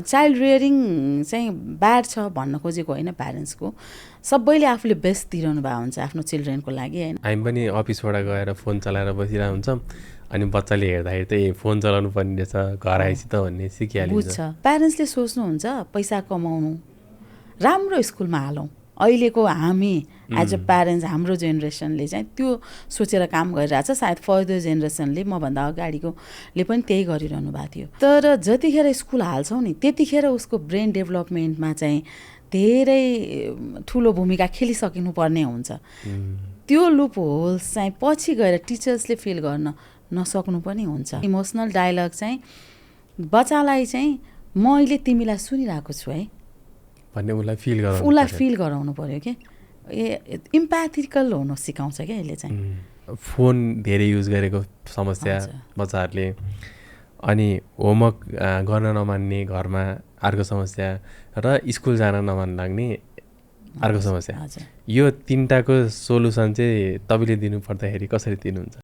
Child रियरिङ चाहिँ bad छ भन्न खोजेको होइन प्यारेन्ट्सको, सबैले आफूले बेस्ट दिइरहनु भएको हुन्छ आफ्नो चिल्ड्रेनको लागि होइन। हामी पनि अफिसबाट गएर फोन चलाएर बसिरहेको हुन्छौँ, अनि बच्चाले हेर्दाखेरि त्यही फोन चलाउनु पर्ने रहेछ, घर आएपछि त भन्ने सिकिहालिन्छ। बुझ्छ। प्यारेन्ट्सले सोच्नुहुन्छ पैसा कमाउनु, राम्रो स्कुलमा हालौँ। अहिलेको हामी एज अ प्यारेन्ट्स, हाम्रो जेनेरेसनले चाहिँ त्यो सोचेर काम गरिरहेछ। सायद फर्दर जेनेरेसनले, मभन्दा अगाडिकोले पनि त्यही गरिरहनु भएको थियो। तर जतिखेर स्कुल हाल्छौँ नि त्यतिखेर उसको ब्रेन डेभलपमेन्टमा चाहिँ धेरै ठुलो भूमिका खेलिसकिनु पर्ने हुन्छ। त्यो लुप होल्स चाहिँ पछि गएर टिचर्सले फिल गर्न नसक्नु पनि हुन्छ। इमोसनल डायलग चाहिँ बच्चालाई चाहिँ म अहिले तिमीलाई सुनिरहेको छु है भन्ने उसलाई फिल गराउनु पर्यो कि इम्प्याथिकल हुन सिकाउँछ क्या यसले चाहिँ। फोन धेरै युज गरेको समस्या बच्चाहरूले, अनि होमवर्क गर्न नमान्ने घरमा अर्को समस्या, र स्कुल जान नमान लाग्ने अर्को समस्या। यो तिनटाको सोलुसन चाहिँ तपाईँले दिनु पर्दाखेरि कसरी दिनुहुन्छ?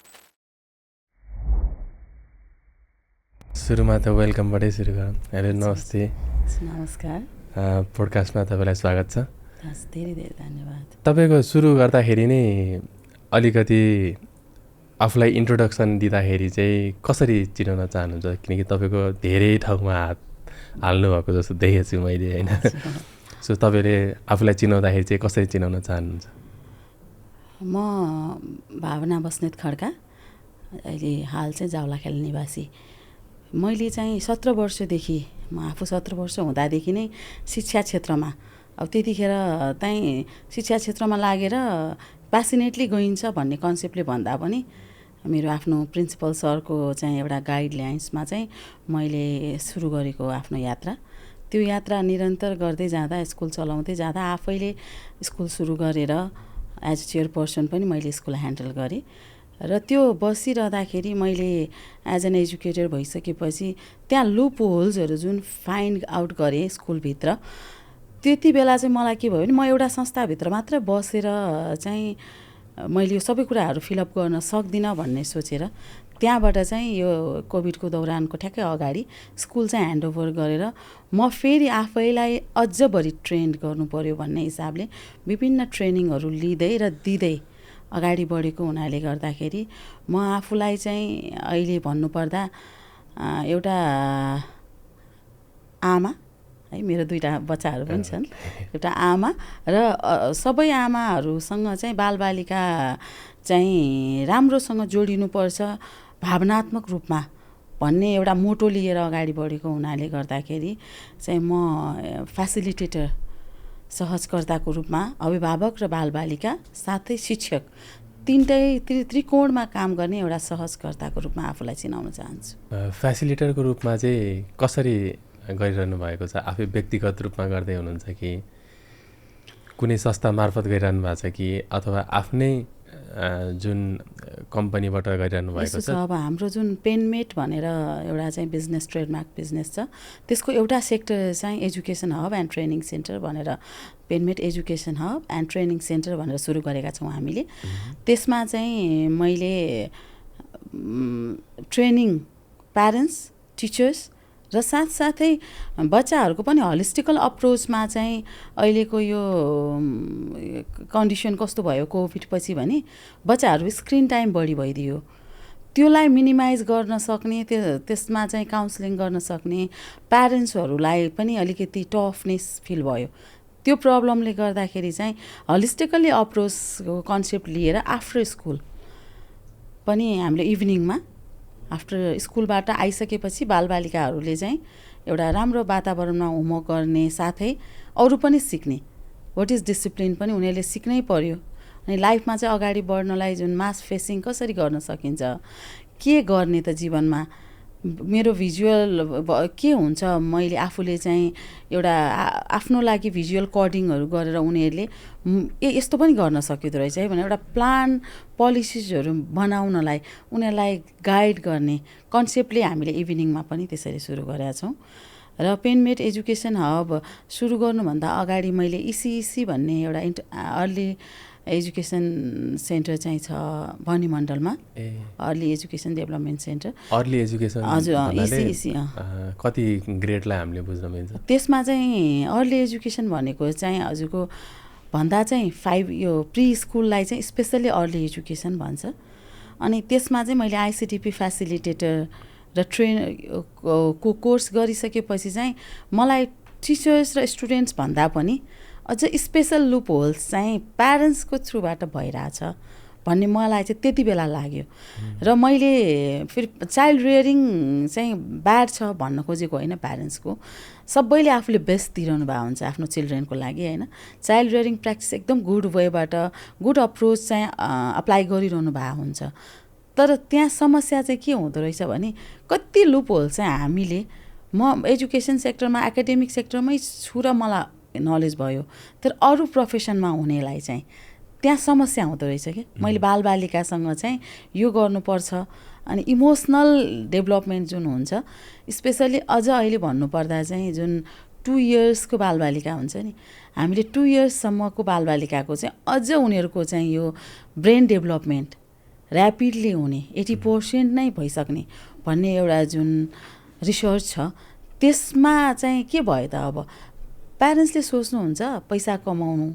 सुरुमा त वेलकमबाटै सुरु गरौँ। हेलो, नमस्ते। नमस्कार। पोडकास्टमा तपाईँलाई स्वागत छ। धेरै धेरै धन्यवाद। तपाईँको सुरु गर्दाखेरि नै अलिकति आफूलाई इन्ट्रोडक्सन दिँदाखेरि चाहिँ कसरी चिनाउन चाहनुहुन्छ? किनकि तपाईँको धेरै ठाउँमा हात हाल्नुभएको जस्तो देखेको छु मैले होइन। सो तपाईँले आफूलाई चिनाउँदाखेरि चाहिँ कसरी चिनाउन चाहनुहुन्छ? म भावना बस्नेत खड्का, अहिले हाल चाहिँ जावलाखेल निवासी। मैले चाहिँ 17 वर्षदेखि, म आफू 17 वर्ष हुँदादेखि नै शिक्षा क्षेत्रमा, अब त्यतिखेर चाहिँ शिक्षा क्षेत्रमा लागेर प्यासिनेटली गइन्छ भन्ने कन्सेप्टले भन्दा पनि मेरो आफ्नो प्रिन्सिपल सरको चाहिँ एउटा गाइडलाइन्समा चाहिँ मैले सुरु गरेको आफ्नो यात्रा। त्यो यात्रा निरन्तर गर्दै जाँदा, स्कुल चलाउँदै जाँदा आफैले स्कुल सुरु गरेर एज चेयरपर्सन पनि मैले स्कुल ह्यान्डल गरेँ। र त्यो बसिरहँदाखेरि मैले एज एन एजुकेटर भइसकेपछि त्यहाँ लुप होल्सहरू जुन फाइन्ड आउट गरेँ स्कुलभित्र, त्यति बेला चाहिँ मलाई के भयो भने म एउटा संस्थाभित्र मात्र बसेर चाहिँ मैले यो सबै कुराहरू फिलअप गर्न सक्दिनँ भन्ने सोचेर त्यहाँबाट चाहिँ यो कोभिडको दौरानको ठ्याक्कै अगाडि स्कुल चाहिँ ह्यान्डओभर गरेर म फेरि आफैलाई अझ बढी ट्रेन्ड गर्नु पर्यो भन्ने हिसाबले विभिन्न ट्रेनिङहरू लिँदै र दिँदै अगाडि बढेको हुनाले गर्दाखेरि म आफूलाई चाहिँ अहिले भन्नुपर्दा एउटा आमा है, मेरो 2टा बच्चाहरू पनि छन्, एउटा आमा र सबै आमाहरूसँग चाहिँ बालबालिका चाहिँ राम्रोसँग जोडिनुपर्छ भावनात्मक रूपमा भन्ने एउटा मोटो लिएर अगाडि बढेको हुनाले गर्दाखेरि चाहिँ म फेसिलिटेटर, सहजकर्ताको रूपमा अभिभावक र बालबालिका साथै शिक्षक तिनटै त्रिकोणमा काम गर्ने एउटा सहजकर्ताको रूपमा आफूलाई चिनाउन चाहन्छु। फेसिलिटेटरको रूपमा चाहिँ कसरी गरिरहनु भएको छ? आफै व्यक्तिगत रूपमा गर्दै हुनुहुन्छ कि कुनै संस्था मार्फत गरिरहनु भएको छ कि अथवा आफ्नै जुन कम्पनीबाट गरिरहनु भएको छ? अब हाम्रो जुन पेनमेट भनेर एउटा चाहिँ बिजनेस, ट्रेडमार्क बिजनेस छ, त्यसको एउटा सेक्टर चाहिँ education hub and training centre भनेर, Penmate education hub and training centre भनेर सुरु गरेका छौँ हामीले। त्यसमा चाहिँ मैले ट्रेनिङ प्यारेन्ट्स, टिचर्स र साथसाथै बच्चाहरूको पनि होलिस्टिकल अप्रोचमा चाहिँ अहिलेको यो कन्डिसन कस्तो भयो कोभिड पछि भने बच्चाहरू स्क्रिन टाइम बढी भइदियो, त्यसलाई मिनिमाइज गर्न सक्ने, त्यसमा चाहिँ काउन्सिलिङ गर्न सक्ने प्यारेन्ट्सहरूलाई पनि अलिकति टफनेस फिल भयो। त्यो प्रब्लमले गर्दाखेरि चाहिँ होलिस्टिकल्ली अप्रोचको कन्सेप्ट लिएर आफ्टर स्कुल पनि हामीले इभिनिङमा आफ्टर स्कुलबाट आइसकेपछि बालबालिकाहरूले चाहिँ एउटा राम्रो वातावरणमा होमवर्क गर्ने साथै अरू पनि सिक्ने, वाट इज डिसिप्लिन पनि उनीहरूले सिक्नै पर्यो। अनि लाइफमा चाहिँ अगाडि बढ्नलाई जुन मास फेसिङ कसरी गर्न सकिन्छ, के गर्ने त जीवनमा, मेरो भिजुअल के हुन्छ, मैले आफूले चाहिँ एउटा आफ्नो लागि भिजुअल कोडिङहरू गरेर उनीहरूले यस्तो पनि गर्न सकिँदो रहेछ है भनेर एउटा प्लान, पोलिसिजहरू बनाउनलाई उनीहरूलाई गाइड गर्ने कन्सेप्टले हामीले इभिनिङमा पनि त्यसरी सुरु गरेका छौँ। र पेनमेट एजुकेसन हब सुरु गर्नुभन्दा अगाडि मैले इसिइसी भन्ने एउटा अर्ली एजुकेसन सेन्टर चाहिँ छ भनिमण्डलमा, early education development centre. Early education हजुर, इसी कति ग्रेडलाई हामीले बुझ्न मिल्छ? त्यसमा चाहिँ अर्ली एजुकेसन भनेको चाहिँ हजुरको भन्दा चाहिँ 5 यो प्री स्कुललाई चाहिँ स्पेसल्ली अर्ली एजुकेसन भन्छ। अनि त्यसमा चाहिँ मैले आइसिडिपी फेसिलिटेटर र को कोर्स गरिसकेपछि चाहिँ मलाई टिचर्स र स्टुडेन्ट्स भन्दा पनि अझ स्पेसल लुप होल्स चाहिँ प्यारेन्ट्सको थ्रुबाट भइरहेछ भन्ने मलाई चाहिँ त्यति बेला लाग्यो। र मैले फेरि चाइल्ड रियरिङ चाहिँ ब्याड छ भन्न खोजेको होइन, प्यारेन्ट्सको सबैले आफूले बेस्ट दिइरहनु भएको हुन्छ आफ्नो चिल्ड्रेनको लागि होइन। चाइल्ड रियरिङ प्र्याक्टिस एकदम गुड वेबाट गुड अप्रोच चाहिँ अप्लाई गरिरहनु भएको हुन्छ। तर त्यहाँ समस्या चाहिँ के हुँदो रहेछ भने कति लुप होल चाहिँ हामीले, म एजुकेसन सेक्टरमा एकाडेमिक सेक्टरमै छु र मलाई नलेज भयो, तर अरू प्रोफेसनमा हुनेलाई चाहिँ त्यहाँ समस्या हुँदो रहेछ कि मैले बालबालिकासँग चाहिँ यो गर्नुपर्छ। अनि इमोसनल डेभलपमेन्ट जुन हुन्छ स्पेसली अझ अहिले भन्नुपर्दा चाहिँ जुन 2 इयर्सको बालबालिका हुन्छ नि, हामीले 2 इयर्ससम्मको बालबालिकाको चाहिँ अझ उनीहरूको चाहिँ यो ब्रेन डेभलपमेन्ट ऱ्यापिडली हुने 80% नै भइसक्ने भन्ने एउटा जुन रिसर्च छ, त्यसमा चाहिँ के भयो त अब प्यारेन्ट्सले सोच्नुहुन्छ पैसा कमाउनु,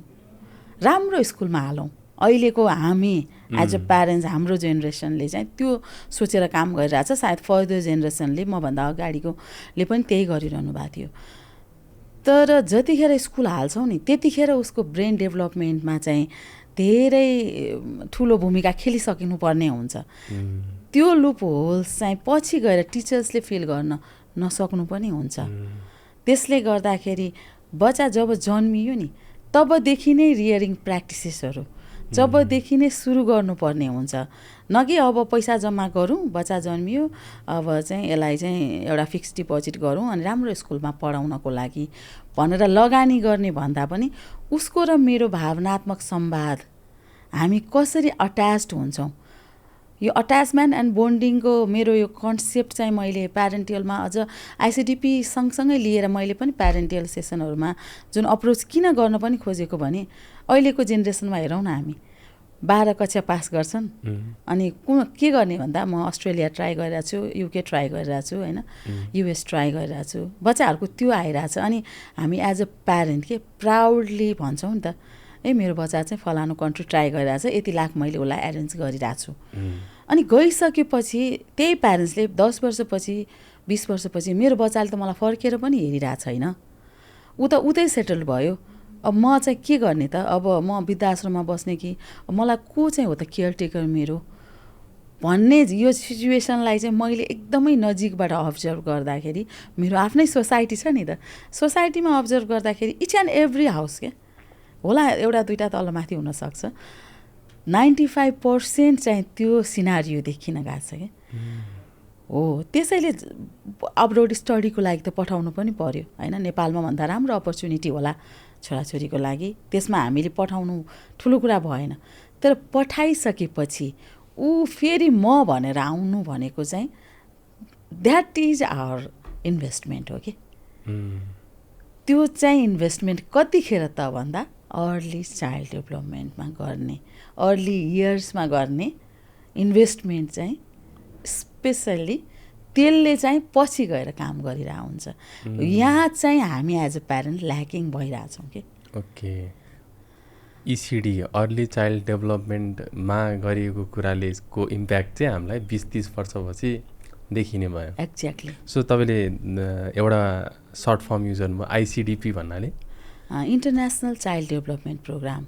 राम्रो स्कुलमा हालौँ। अहिलेको हामी एज अ प्यारेन्ट्स हाम्रो जेनेरेसनले चाहिँ त्यो सोचेर काम गरिरहेछ। सायद फर्दर जेनेरेसनले मभन्दा अगाडिकोले पनि त्यही गरिरहनु भएको थियो। तर जतिखेर स्कुल हाल्छौँ नि त्यतिखेर उसको ब्रेन डेभलपमेन्टमा चाहिँ धेरै ठुलो भूमिका खेलिसकिनुपर्ने हुन्छ। त्यो लुप होल्स चाहिँ पछि गएर टिचर्सले फिल गर्न नसक्नु पनि हुन्छ। त्यसले गर्दाखेरि बच्चा जब जन्मियो नि तबदेखि नै रियरिङ प्र्याक्टिसेसहरू जबदेखि नै सुरु गर्नुपर्ने हुन्छ। न कि अब पैसा जम्मा गरौँ, बच्चा जन्मियो अब चाहिँ यसलाई चाहिँ एउटा फिक्स डिपोजिट गरौँ अनि राम्रो स्कुलमा पढाउनको लागि भनेर लगानी गर्ने भन्दा पनि उसको र मेरो भावनात्मक संवाद हामी कसरी अट्याच्ड हुन्छौँ, यो अट्याचमेन्ट एन्ड बोन्डिङको मेरो यो कन्सेप्ट चाहिँ मैले प्यारेन्टियलमा अझ आइसिडिपी सँगसँगै लिएर मैले पनि प्यारेन्टियल सेसनहरूमा जुन अप्रोच किन गर्न पनि खोजेको भने अहिलेको जेनेरेसनमा हेरौँ न, हामी 12 कक्षा पास गर्छन् अनि के गर्ने भन्दा म अस्ट्रेलिया ट्राई गरिरहेको छु, युके ट्राई गरिरहेको छु होइन, युएस ट्राई गरिरहेको छु, बच्चाहरूको त्यो आइरहेछ। अनि हामी एज अ प्यारेन्ट के प्राउडली भन्छौँ नि त, ए मेरो बच्चा चाहिँ फलानु कन्ट्री ट्राई गरिरहेछ, यति लाख मैले उसलाई एरेन्ज गरिरहेको छु। अनि गइसकेपछि त्यही प्यारेन्ट्सले 10 वर्षपछि 20 वर्षपछि मेरो बच्चाले त मलाई फर्केर पनि हेरिरहेको छैन, ऊ त उतै सेटल भयो, अब म चाहिँ के गर्ने त, अब म वृद्धाश्रममा बस्ने कि मलाई को चाहिँ हो त केयरटेकर मेरो भन्ने यो सिचुएसनलाई चाहिँ मैले एकदमै नजिकबाट अब्जर्भ गर्दाखेरि मेरो आफ्नै सोसाइटी छ नि त, सोसाइटीमा अब्जर्भ गर्दाखेरि इच एन्ड एभ्री हाउस के होला एउटा दुईवटा तलमाथि हुनसक्छ 95% चाहिँ त्यो सिनारियो देखिन गएको छ क्या हो। त्यसैले अब्रोड स्टडीको लागि त पठाउनु पनि पर्यो होइन, नेपालमा भन्दा राम्रो अपर्च्युनिटी होला छोराछोरीको लागि, त्यसमा हामीले पठाउनु ठुलो कुरा भएन। तर पठाइसकेपछि ऊ फेरि म भनेर आउनु भनेको चाहिँ द्याट इज आवर इन्भेस्टमेन्ट हो कि। त्यो चाहिँ इन्भेस्टमेन्ट कतिखेर त भन्दा अर्ली चाइल्ड डेभलपमेन्टमा गर्ने, अर्ली इयर्समा गर्ने इन्भेस्टमेन्ट चाहिँ स्पेसल्ली त्यसले चाहिँ पछि गएर काम गरिरहेको हुन्छ। यहाँ चाहिँ हामी एज अ प्यारेन्ट ल्याकिङ भइरहेछौँ कि। ओके, इसिडी अर्ली चाइल्ड डेभलपमेन्टमा गरिएको कुराले यसको इम्प्याक्ट चाहिँ हामीलाई 20-30 वर्षपछि देखिने भयो। एक्ज्याक्टली। सो तपाईँले एउटा सर्ट फर्म युज गर्नुभयो आइसिडिपी भन्नाले international child development programme.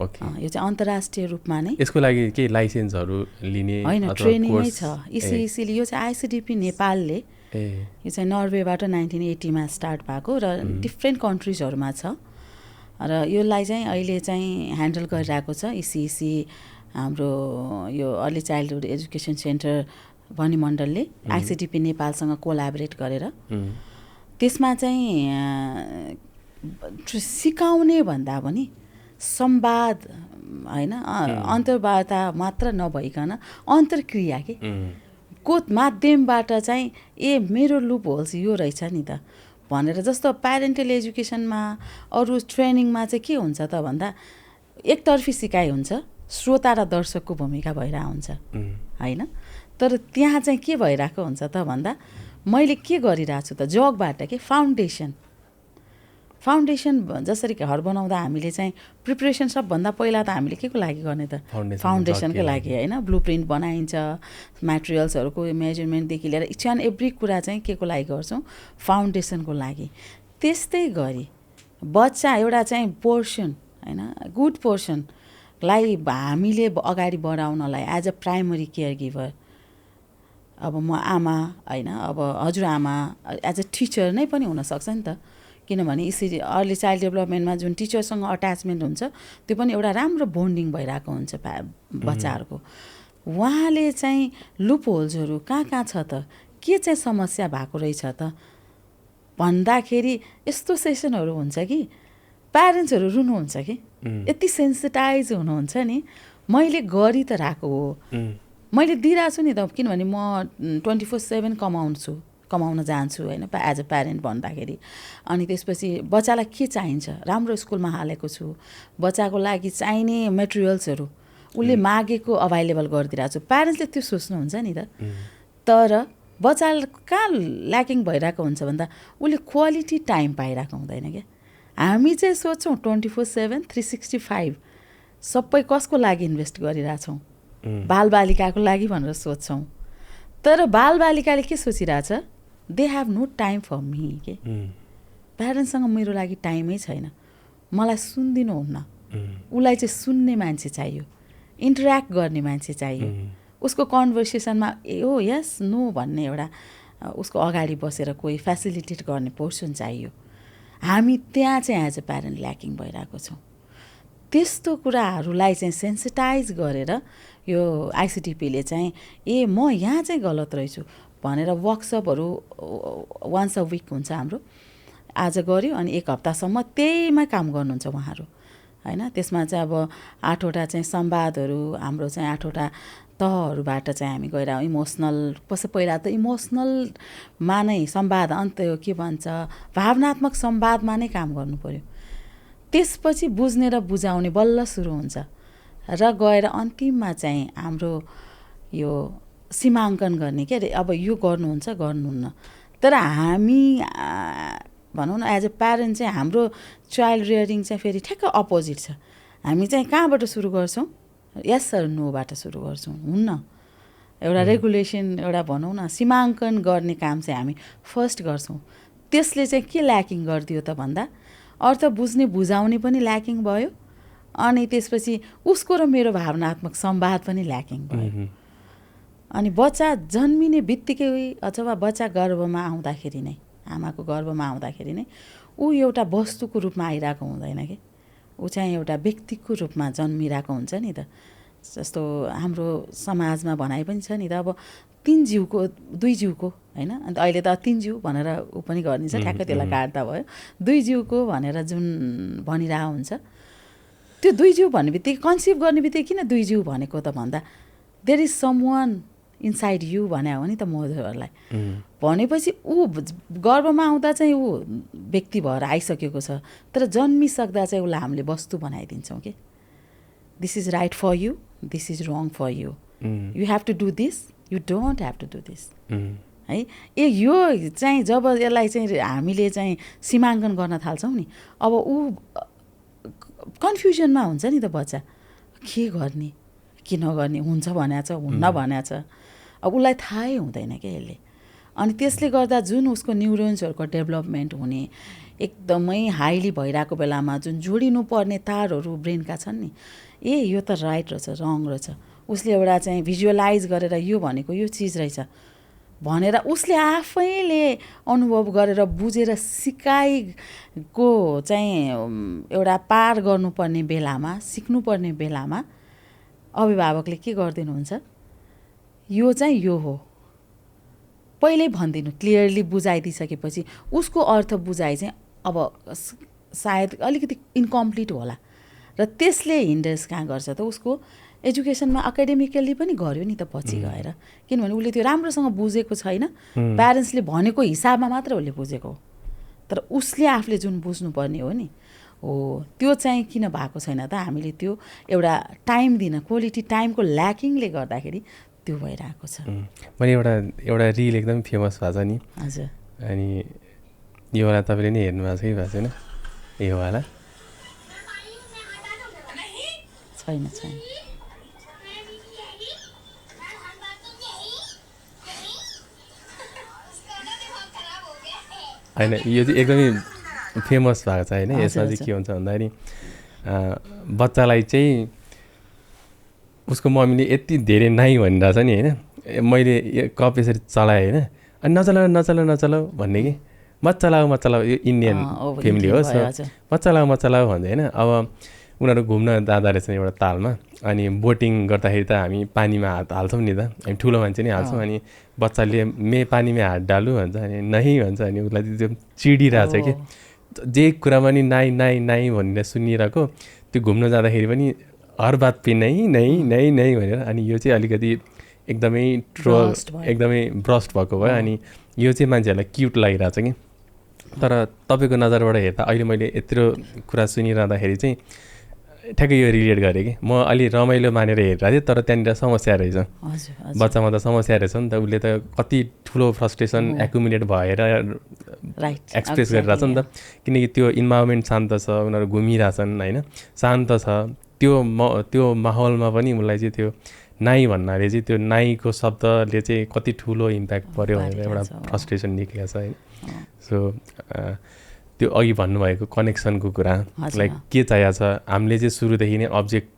Okay, यो चाहिँ अन्तर्राष्ट्रिय रूपमा नै, यसको लागि केही लाइसेन्सहरू लिने होइन, ट्रेनिङै छ। इसिले यो चाहिँ आइसिडिपी नेपालले यो चाहिँ नर्वेबाट 1980मा स्टार्ट भएको र डिफ्रेन्ट कन्ट्रिजहरूमा छ र यसलाई चाहिँ अहिले चाहिँ ह्यान्डल गरिरहेको छ इसिसी हाम्रो यो अर्ली चाइल्डहुड एजुकेसन सेन्टर भनिमण्डलले आइसिडिपी नेपालसँग कोलाबोरेट गरेर। त्यसमा चाहिँ सिकाउने भन्दा पनि संवाद होइन, अन्तर्वार्ता मात्र नभइकन अन्तर्क्रिया के को माध्यमबाट चाहिँ ए मेरो लुप होल्स यो रहेछ नि त भनेर। जस्तो प्यारेन्टल एजुकेसनमा अरू ट्रेनिङमा चाहिँ के हुन्छ त भन्दा एकतर्फी सिकाइ हुन्छ, श्रोता र दर्शकको भूमिका भइरहेको हुन्छ होइन। तर त्यहाँ चाहिँ के भइरहेको हुन्छ त भन्दा मैले के गरिरहेको छु त जगबाट के फाउन्डेसन जसरी घर बनाउँदा हामीले चाहिँ प्रिपरेसन सबभन्दा पहिला त हामीले के को लागि गर्ने त फाउन्डेसनको लागि होइन। ब्लुप्रिन्ट बनाइन्छ, म्याटेरियल्सहरूको मेजरमेन्टदेखि लिएर इच एन्ड एभ्री कुरा चाहिँ के को लागि गर्छौँ, फाउन्डेसनको लागि। त्यस्तै गरी बच्चा एउटा चाहिँ पोर्सन होइन, गुड पोर्सनलाई हामीले अगाडि बढाउनलाई as a primary caregiver, अब म आमा होइन, अब हजुरआमा एज अ टिचर नै पनि हुनसक्छ नि त, किनभने यसरी अर्ली चाइल्ड डेभलपमेन्टमा जुन टिचरसँग अट्याचमेन्ट हुन्छ त्यो पनि एउटा राम्रो बोन्डिङ भइरहेको हुन्छ बच्चाहरूको। उहाँले चाहिँ लुप होल्सहरू कहाँ छ त, के चाहिँ समस्या भएको रहेछ त भन्दाखेरि यस्तो सेसनहरू हुन्छ कि प्यारेन्ट्सहरू रुनुहुन्छ कि यति सेन्सिटाइज हुनुहुन्छ नि। मैले गरि त रहेको हो, मैले दिइरहेको छु नि त, किनभने म 24/7 कमाउन जान्छु होइन एज अ प्यारेन्ट भन्दाखेरि। अनि त्यसपछि बच्चालाई के चाहिन्छ, राम्रो स्कुलमा हालेको छु, बच्चाको लागि चाहिने मेटेरियल्सहरू उसले मागेको अभाइलेबल गरिदिरहेको छु। प्यारेन्ट्सले त्यो सोच्नुहुन्छ नि त। तर बच्चा कहाँ ल्याकिङ भइरहेको हुन्छ भन्दा उसले क्वालिटी टाइम पाइरहेको हुँदैन क्या। हामी चाहिँ सोच्छौँ 24/7 365 सबै कसको लागि इन्भेस्ट गरिरहेछौँ, बालबालिकाको लागि भनेर सोच्छौँ। तर बालबालिकाले के सोचिरहेछ, they have no time for me के, प्यारेन्ट्ससँग मेरो लागि टाइमै छैन, मलाई सुनिदिनुहुन्न। उसलाई चाहिँ सुन्ने मान्छे चाहियो, इन्टरेक्ट गर्ने मान्छे चाहियो, उसको कन्भर्सेसनमा हो यस नो भन्ने एउटा उसको अगाडि बसेर कोही फेसिलिटेट गर्ने पर्सन चाहियो। हामी त्यहाँ चाहिँ एज अ प्यारेन्ट ल्याकिङ भइरहेको छौँ। त्यस्तो कुराहरूलाई चाहिँ सेन्सिटाइज गरेर यो आइसिडिपीले चाहिँ म यहाँ चाहिँ गलत रहेछु भनेर वर्कसपहरू वन्स अ विक हुन्छ हाम्रो, आज गऱ्यो अनि 1 हप्तासम्म त्यहीमा काम गर्नुहुन्छ उहाँहरू होइन। त्यसमा चाहिँ अब 8वटा चाहिँ संवादहरू हाम्रो चाहिँ 8वटा तहहरूबाट चाहिँ हामी गएर इमोसनल पहिला त इमोसनलमा नै संवाद अन्त के भन्छ भावनात्मक संवादमा नै काम गर्नु पर्यो। त्यसपछि बुझ्ने र बुझाउने बल्ल सुरु हुन्छ र गएर अन्तिममा चाहिँ हाम्रो यो सीमाङ्कन गर्ने के अरे, अब यो गर्नुहुन्छ गर्नुहुन्न। तर हामी भनौँ न एज अ प्यारेन्ट चाहिँ हाम्रो चाइल्ड रियरिङ चाहिँ फेरि ठ्याक्क अपोजिट छ। हामी चाहिँ कहाँबाट सुरु गर्छौँ, यस सर नोबाट सुरु गर्छौँ। हुन्न, एउटा रेगुलेसन एउटा भनौँ न सीमाङ्कन गर्ने काम चाहिँ हामी फर्स्ट गर्छौँ। त्यसले चाहिँ के ल्याकिङ गरिदियो त भन्दा अर्थ बुझ्ने बुझाउने पनि ल्याकिङ भयो, अनि त्यसपछि उसको र मेरो भावनात्मक संवाद पनि ल्याकिङ भयो। अनि बच्चा जन्मिने बित्तिकै अथवा बच्चा गर्भमा आउँदाखेरि नै, आमाको गर्भमा आउँदाखेरि नै ऊ एउटा वस्तुको रूपमा आइरहेको हुँदैन कि, ऊ चाहिँ एउटा व्यक्तिको रूपमा जन्मिरहेको हुन्छ नि त। जस्तो हाम्रो समाजमा भनाइ पनि छ नि त, अब 3 जिउको 2 जिउको होइन, अन्त अहिले त 3 जिउ भनेर ऊ पनि गरिदिन्छ, ठ्याक्कै त्यसलाई काट्दा भयो। 2 जिउको भनेर जुन भनिरहेको हुन्छ, त्यो 2 जिउ भन्ने बित्तिकै कन्सिभ गर्ने बित्तिकै किन 2 जिउ भनेको त भन्दा there is someone inside you भने हो नि त मदरलाई। भनेपछि ऊ गर्भमा आउँदा चाहिँ ऊ व्यक्ति भएर आइसकेको छ, तर जन्मिसक्दा चाहिँ उसलाई हामीले वस्तु बनाइदिन्छौँ कि this is right for you, this is wrong for you, you have to do this, you don't have to do this है। यो चाहिँ जब यसलाई चाहिँ हामीले चाहिँ सीमाङ्कन गर्न थाल्छौँ नि, अब ऊ कन्फ्युजनमा हुन्छ नि त बच्चा, के गर्ने के नगर्ने, हुन्छ भनेको छ हुन्न भनेको छ, अब उसलाई थाहै हुँदैन क्या यसले। अनि त्यसले गर्दा जुन उसको न्युरोन्सहरूको डेभलपमेन्ट हुने एकदमै हाइली भइरहेको बेलामा जुन जोडिनु पर्ने तारहरू ब्रेनका छन् नि, यो त राइट रहेछ रङ रहेछ, उसले एउटा चाहिँ भिजुअलाइज गरेर यो भनेको यो चिज रहेछ भनेर उसले आफैले अनुभव गरेर बुझेर सिकाइको चाहिँ एउटा पार गर्नुपर्ने बेलामा, सिक्नुपर्ने बेलामा अभिभावकले के गरिदिनुहुन्छ, यो चाहिँ यो हो पहिल्यै भनिदिनु, क्लियरली बुझाइदिइसकेपछि उसको अर्थ बुझाइ चाहिँ अब सायद अलिकति इन्कम्प्लिट होला र त्यसले हिन्डर्स कहाँ गर्छ त उसको एजुकेसनमा। एकाडेमिकली पनि गर्यो नि त पछि गएर, किनभने उसले त्यो राम्रोसँग बुझेको छैन, प्यारेन्ट्सले भनेको हिसाबमा मात्र उसले बुझेको हो। तर उसले आफूले जुन बुझ्नुपर्ने हो नि, हो त्यो चाहिँ किन भएको छैन त हामीले त्यो एउटा टाइम दिन क्वालिटी टाइमको ल्याकिङले गर्दाखेरि त्यो भइरहेको छ। मैले एउटा रिल एकदम फेमस भएको छ नि। हजुर। अनि योवाला तपाईँले नै हेर्नु भएको छ कि भएको छैन? योवाला छैन छैन। होइन यो चाहिँ एकदमै फेमस भएको छ होइन। यसमा चाहिँ के हुन्छ भन्दाखेरि बच्चालाई चाहिँ उसको मम्मीले यति धेरै नाइ भनिरहेछ नि होइन। मैले यो कप यसरी चलाएँ होइन, अनि नचलाऊ भन्ने कि मचलाऊ यो इन्डियन फ्यामिली हो। सो मचलाऊ भन्दै होइन। अब उनीहरू घुम्न जाँदो रहेछन् एउटा तालमा, अनि बोटिङ गर्दाखेरि त हामी पानीमा हात हाल्छौँ नि त, हामी ठुलो मान्छे नै हाल्छौँ। अनि बच्चाले पानीमा हात डालु भन्छ, अनि नहीं भन्छ। अनि उसलाई त्यो चिडिरहेछ कि जे कुरामा नि नाइ भनेर सुनिरहेको, त्यो घुम्न जाँदाखेरि पनि हर बात पे नै भनेर। अनि यो चाहिँ अलिकति एकदमै एकदमै ब्रस्ट भएको भयो। अनि यो चाहिँ मान्छेहरूलाई क्युट लागिरहेछ कि। तर तपाईँको नजरबाट हेर्दा अहिले मैले यत्रो कुरा सुनिरहँदाखेरि चाहिँ ठ्याक्कै यो रिलेट गरेँ कि म अलि रमाइलो मानेर हेरिरहेको थिएँ, तर त्यहाँनिर समस्या रहेछ। बच्चामा त समस्या रहेछ नि त। उसले त कति ठुलो फ्रस्ट्रेसन एकुमुलेट भएर एक्सप्रेस गरिरहेछ नि त। किनकि त्यो इन्भाइरोमेन्ट शान्त छ, उनीहरू घुमिरहेछन् होइन, शान्त छ। त्यो माहौलमा पनि उसलाई चाहिँ त्यो नाइ भन्नाले चाहिँ त्यो नाइको शब्दले चाहिँ कति ठुलो इम्प्याक्ट पऱ्यो भनेर एउटा फ्रस्ट्रेसन निक्लिएको छ होइन। सो त्यो अघि भन्नुभएको कनेक्सनको कुरा, लाइक के चाहिएको छ हामीले चाहिँ सुरुदेखि नै अब्जेक्ट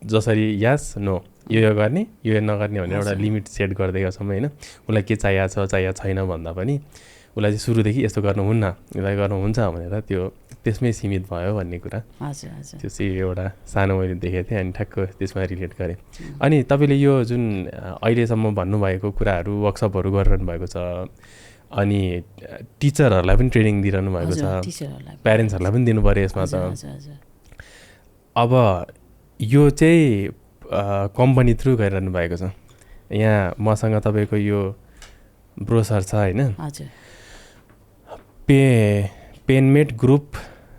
जसरी यस नो यो गर्ने यो नगर्ने भनेर एउटा लिमिट सेट गरिदिएका छौँ होइन। उसलाई के चाहिएको छैन भन्दा पनि उसलाई चाहिँ सुरुदेखि यस्तो गर्नुहुन्न, यसलाई गर्नुहुन्छ भनेर त्यो त्यसमै सीमित भयो भन्ने कुरा। त्यो चाहिँ एउटा सानो मैले देखेको थिएँ, अनि ठ्याक्क त्यसमा रिलेट गरेँ। अनि तपाईँले यो जुन अहिलेसम्म भन्नुभएको कुराहरू वर्कसपहरू गरिरहनु भएको छ, अनि टिचरहरूलाई पनि ट्रेनिङ दिइरहनु भएको छ, प्यारेन्ट्सहरूलाई पनि दिनु पऱ्यो यसमा त। अब यो चाहिँ कम्पनी थ्रु गरिरहनु भएको छ। यहाँ मसँग तपाईँको यो ब्रोसर छ होइन, पेनमेट ग्रुप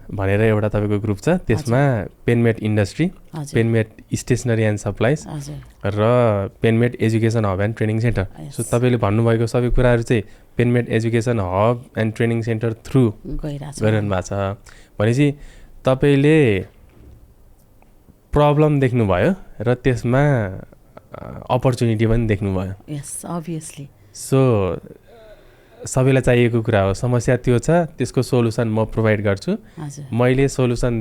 भनेर एउटा तपाईँको ग्रुप छ। त्यसमा Penmate industry, Penmate stationery and supplies र Penmate education hub and training centre. So तपाईँले भन्नुभएको सबै कुराहरू चाहिँ Penmate education hub and training centre through गरिरहनु भएको छ भनेपछि तपाईँले प्रब्लम देख्नुभयो र त्यसमा अपर्च्युनिटी पनि देख्नुभयो। यस अभियसली। सो सबैलाई चाहिएको कुरा हो, समस्या त्यो छ, त्यसको सोलुसन म प्रोभाइड गर्छु। मैले सोलुसन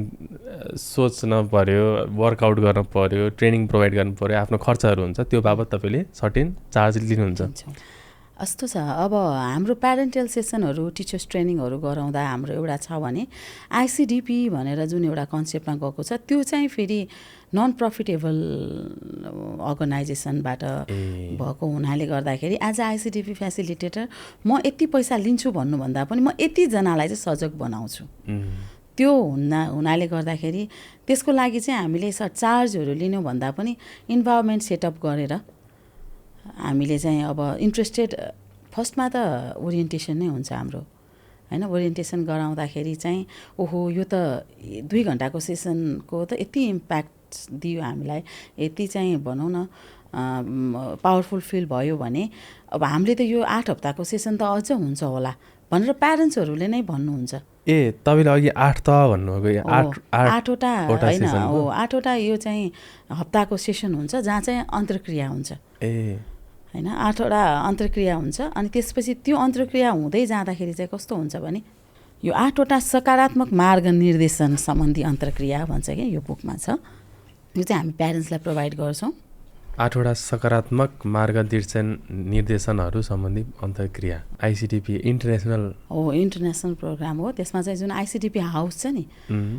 सोच्न पऱ्यो, वर्कआउट गर्न पऱ्यो, ट्रेनिङ प्रोभाइड गर्नु पऱ्यो, आफ्नो खर्चहरू हुन्छ, त्यो बाबत तपाईँले सर्टेन चार्ज लिनुहुन्छ। यस्तो छ। अब हाम्रो प्यारेन्टल सेसनहरू टिचर्स ट्रेनिङहरू गराउँदा हाम्रो एउटा छ भने आइसिडिपी भनेर जुन एउटा कन्सेप्टमा गएको छ, त्यो चाहिँ फेरि नन प्रफिटेबल अर्गनाइजेसनबाट भएको हुनाले गर्दाखेरि एज अ आइसिडिपी फेसिलिटेटर म यति पैसा लिन्छु भन्नुभन्दा पनि म यतिजनालाई चाहिँ सजग बनाउँछु। त्यो हुनाले गर्दाखेरि त्यसको लागि चाहिँ हामीले चार्जहरू लिनु भन्दा पनि इन्भाइरोमेन्ट सेटअप गरेर हामीले चाहिँ अब इन्ट्रेस्टेड फर्स्टमा त ओरिएन्टेसन नै हुन्छ हाम्रो होइन। ओरिएन्टेसन गराउँदाखेरि चाहिँ ओहो यो त 2 घन्टाको सेसनको त यति इम्प्याक्ट दियो हामीलाई, यति चाहिँ भनौँ न पावरफुल फिल भयो भने अब हामीले त यो 8 हप्ताको सेसन त अझ हुन्छ होला भनेर प्यारेन्ट्सहरूले नै भन्नुहुन्छ। तपाईँले अघि 8 त भन्नुभएको, 8वटा होइन हो, 8वटा यो चाहिँ हप्ताको सेसन हुन्छ जहाँ चाहिँ अन्तर्क्रिया हुन्छ होइन। 8वटा अन्तर्क्रिया हुन्छ। अनि त्यसपछि त्यो अन्तर्क्रिया हुँदै जाँदाखेरि चाहिँ कस्तो हुन्छ भने यो 8वटा सकारात्मक मार्ग निर्देशन सम्बन्धी अन्तर्क्रिया भन्छ कि यो बुकमा छ, यो चाहिँ हामी प्यारेन्ट्सलाई प्रोभाइड गर्छौँ। 8वटा सकारात्मक मार्ग निर्देशनहरू सम्बन्धी अन्तर्क्रिया आइसिडिपी इन्टरनेसनल हो, इन्टरनेसनल प्रोग्राम हो। त्यसमा चाहिँ जुन आइसिडिपी हाउस छ नि,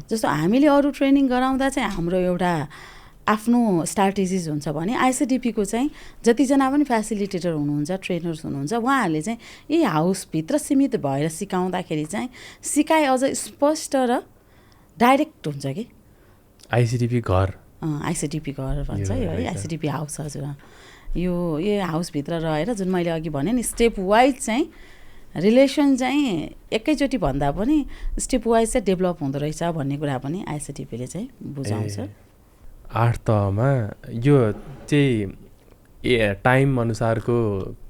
जस्तो हामीले अरू ट्रेनिङ गराउँदा चाहिँ हाम्रो एउटा आफ्नो स्ट्राटेजिज हुन्छ भने आइसिडिपीको चाहिँ जतिजना पनि फेसिलिटेटर हुनुहुन्छ, ट्रेनर्स हुनुहुन्छ, उहाँहरूले चाहिँ यही हाउसभित्र सीमित भएर सिकाउँदाखेरि चाहिँ सिकाइ अझ स्पष्ट र डाइरेक्ट हुन्छ कि। आइसिडिपी घर, आइसिडिपी घर भन्छ यो है, आइसिडिपी हाउस। हजुर, यो हाउसभित्र रहेर जुन मैले अघि भने नि स्टेप वाइज चाहिँ रिलेसन चाहिँ एकैचोटि भन्दा पनि स्टेप वाइज चाहिँ डेभलप हुँदो रहेछ भन्ने कुरा पनि आइसिडिपीले चाहिँ बुझाउँछ। 8 तहमा यो चाहिँ टाइम अनुसारको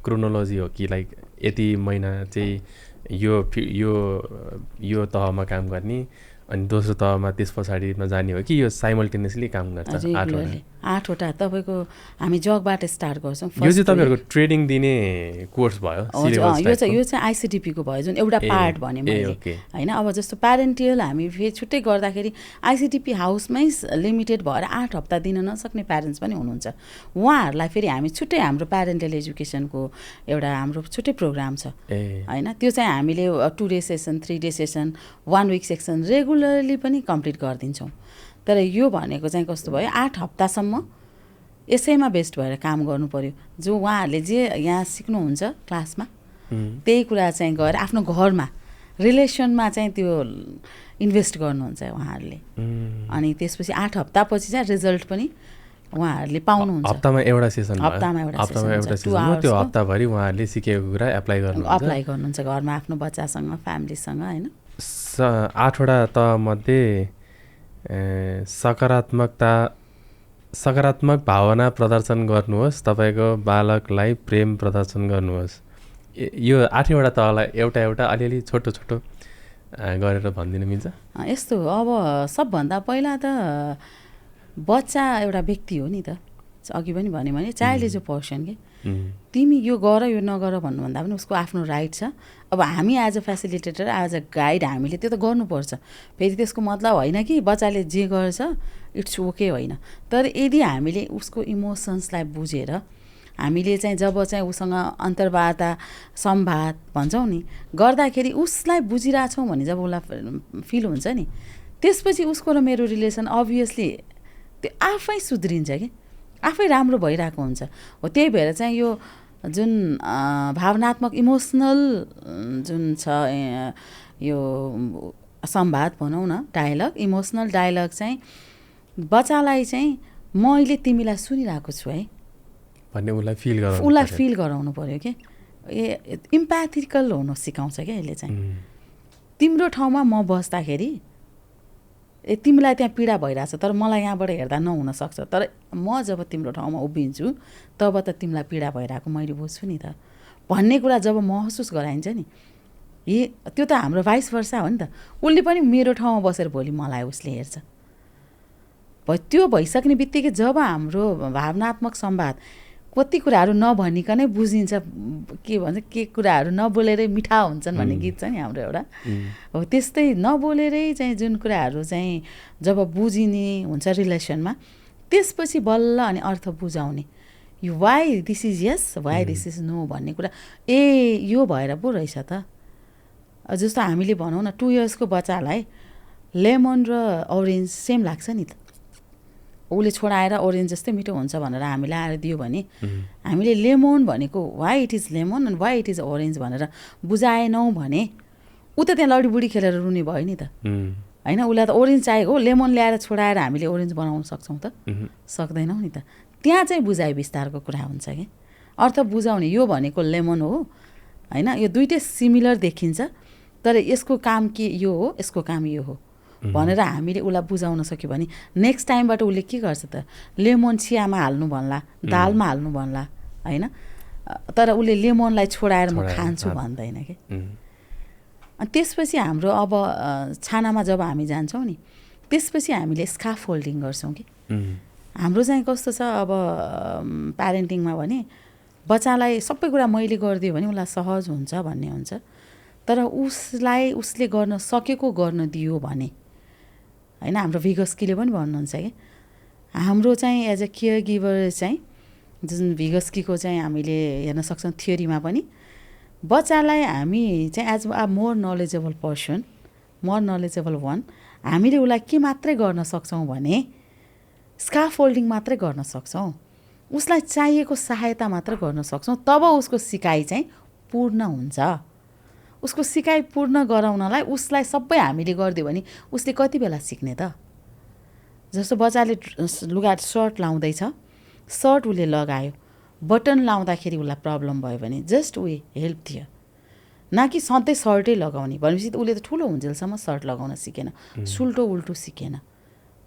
क्रोनोलोजी हो कि लाइक यति महिना चाहिँ यो तहमा काम गर्ने अनि दोस्रो तहमा त्यस पछाडिमा जाने हो कि यो साइमल्टेनियसली काम गर्छ? 8वटा तपाईँको हामी जगबाट स्टार्ट गर्छौँ। यो चाहिँ तपाईँहरूको ट्रेनिङ दिने कोर्स भयो? यो चाहिँ आइसिडिपीको भयो जुन एउटा पार्ट भने मैले होइन। अब जस्तो प्यारेन्टियल हामी फेरि छुट्टै गर्दाखेरि आइसिडिपी हाउसमै लिमिटेड भएर 8 हप्ता दिन नसक्ने प्यारेन्ट्स पनि हुनुहुन्छ। उहाँहरूलाई फेरि हामी छुट्टै हाम्रो प्यारेन्टल एजुकेसनको एउटा हाम्रो छुट्टै प्रोग्राम छ होइन। त्यो चाहिँ हामीले 2 day session 3 day session 1 week session regularly पनि कम्प्लिट गरिदिन्छौँ। तर यो भनेको चाहिँ कस्तो भयो 8 हप्तासम्म यसैमा बेस्ट भएर काम गर्नु पर्यो। जो उहाँहरूले जे यहाँ सिक्नुहुन्छ क्लासमा त्यही कुरा चाहिँ गएर आफ्नो घरमा रिलेसनमा चाहिँ त्यो इन्भेस्ट गर्नुहुन्छ उहाँहरूले। अनि त्यसपछि 8 हप्तापछि चाहिँ रिजल्ट पनि उहाँहरूले पाउनुहुन्छ। हप्तामा एउटा सेसन, हप्तामा एउटा सेसन, त्यो हप्ताभरि उहाँहरूले सिकेको कुरा एप्लाई गर्नुहुन्छ घरमा आफ्नो बच्चासँग फ्यामिलीसँग होइन। 8वटा तहमध्ये सकारात्मक भावना प्रदर्शन गर्नुहोस्, तपाईँको बालकलाई प्रेम प्रदर्शन गर्नुहोस्। यो 8वटा तहलाई एउटा अलिअलि छोटो गरेर भनिदिनु मिल्छ? यस्तो हो, अब सबभन्दा पहिला त बच्चा एउटा व्यक्ति हो नि त। अघि पनि भने मैले चाइल्ड इज अ पर्सन के। तिमी यो गर यो नगर भन्नुभन्दा पनि उसको आफ्नो राइट छ। अब हामी as a facilitator as a guide हामीले त्यो त गर्नुपर्छ। फेरि त्यसको मतलब होइन कि बच्चाले जे गर्छ इट्स ओके होइन। तर यदि हामीले उसको इमोसन्सलाई बुझेर हामीले चाहिँ जब चाहिँ उसँग अन्तर्वार्ता संवाद भन्छौँ नि गर्दाखेरि उसलाई बुझिरहेछौँ भने जब उसलाई फिल हुन्छ नि त्यसपछि उसको र मेरो रिलेसन अभियसली त्यो आफै सुध्रिन्छ कि आफै राम्रो भइरहेको हुन्छ। हो त्यही भएर चाहिँ यो जुन भावनात्मक इमोसनल जुन छ यो संवाद भनौँ न डायलग, इमोसनल डायलग चाहिँ बच्चालाई चाहिँ मैले तिमीलाई सुनिरहेको छु है भन्ने उसलाई फिल गराउनु पर्यो कि इम्प्याथिकल हुन सिकाउँछ क्या यसले चाहिँ। तिम्रो ठाउँमा म बस्दाखेरि तिमीलाई त्यहाँ पीडा भइरहेछ तर मलाई यहाँबाट हेर्दा नहुनसक्छ, तर म जब तिम्रो ठाउँमा उभिन्छु तब त तिमीलाई पीडा भइरहेको मैले बुझ्छु नि त भन्ने कुरा जब महसुस गराइन्छ नि त्यो त हाम्रो भाइस वर्सा हो नि त। उसले पनि मेरो ठाउँमा बसेर भोलि मलाई उसले हेर्छ। त्यो भइसक्ने बित्तिकै जब हाम्रो भावनात्मक संवाद कति कुराहरू नभनिकनै बुझिन्छ, के भन्छ के कुराहरू नबोलेरै मिठा हुन्छन् भन्ने गीत छ नि हाम्रो एउटा। हो त्यस्तै नबोलेरै चाहिँ जुन कुराहरू चाहिँ जब बुझिने हुन्छ रिलेसनमा त्यसपछि बल्ल अनि अर्थ बुझाउने यो why this is yes why this is no भन्ने कुरा यो भएर पो रहेछ त। जस्तो हामीले भनौँ न 2 इयर्सको बच्चालाई लेमन र ओरेन्ज सेम लाग्छ नि त। उसले छोडाएर ओरेन्ज जस्तै मिठो हुन्छ भनेर हामीले आएर दियो भने हामीले लेमन भनेको why it is lemon and why it is orange भनेर बुझाएनौँ भने ऊ त त्यहाँ लडीबुडी खेलेर रुने भयो नि त होइन। उसलाई त ओरेन्ज चाहिएको हो, लेमन ल्याएर छोडाएर हामीले ओरेन्ज बनाउन सक्छौँ त? सक्दैनौँ नि त। त्यहाँ चाहिँ बुझाइ विस्तारको कुरा हुन्छ कि अर्थ बुझाउने यो भनेको लेमन हो होइन। यो दुइटै सिमिलर देखिन्छ तर यसको काम के यो हो यसको काम यो हो भनेर हामीले उसलाई बुझाउन सक्यो भने नेक्स्ट टाइमबाट उसले के गर्छ त लेमन चियामा हाल्नु भन्ला, दालमा हाल्नु भन्ला होइन। तर उसले लेमनलाई छोडाएर म खान्छु भन्दैन कि। अनि त्यसपछि हाम्रो अब छानामा जब हामी जान्छौँ नि त्यसपछि हामीले स्काफ फोल्डिङ गर्छौँ कि। हाम्रो चाहिँ कस्तो छ अब प्यारेन्टिङमा भने बच्चालाई सबै कुरा मैले गरिदियो भने उसलाई सहज हुन्छ भन्ने हुन्छ। तर उसले गर्न सकेको गर्न दियो भने होइन। हाम्रो भिगस्कीले पनि भन्नुहुन्छ कि हाम्रो चाहिँ एज अ केयर गिभर चाहिँ जुन भिगस्कीको चाहिँ हामीले हेर्न सक्छौँ थियोरीमा पनि बच्चालाई हामी चाहिँ as a more knowledgeable person more knowledgeable one हामीले उसलाई के मात्रै गर्न सक्छौँ भने स्काफ फोल्डिङ मात्रै गर्न सक्छौँ, उसलाई चाहिएको सहायता मात्र गर्न सक्छौँ। तब उसको सिकाइ चाहिँ पूर्ण हुन्छ। उसको सिकाइ पूर्ण गराउनलाई उसलाई सबै हामीले गरिदियो भने उसले कति बेला सिक्ने त? जस्तो बच्चाले लुगा सर्ट लाउँदैछ, सर्ट उसले लगायो, बटन लाउँदाखेरि उसलाई प्रब्लम भयो भने जस्ट वी हेल्प थियो न कि सधैँ सर्टै लगाउने भनेपछि त उसले त ठुलो हुन्जेलसम्म सर्ट लगाउन सिकेन, सुल्टो उल्टो सिकेन।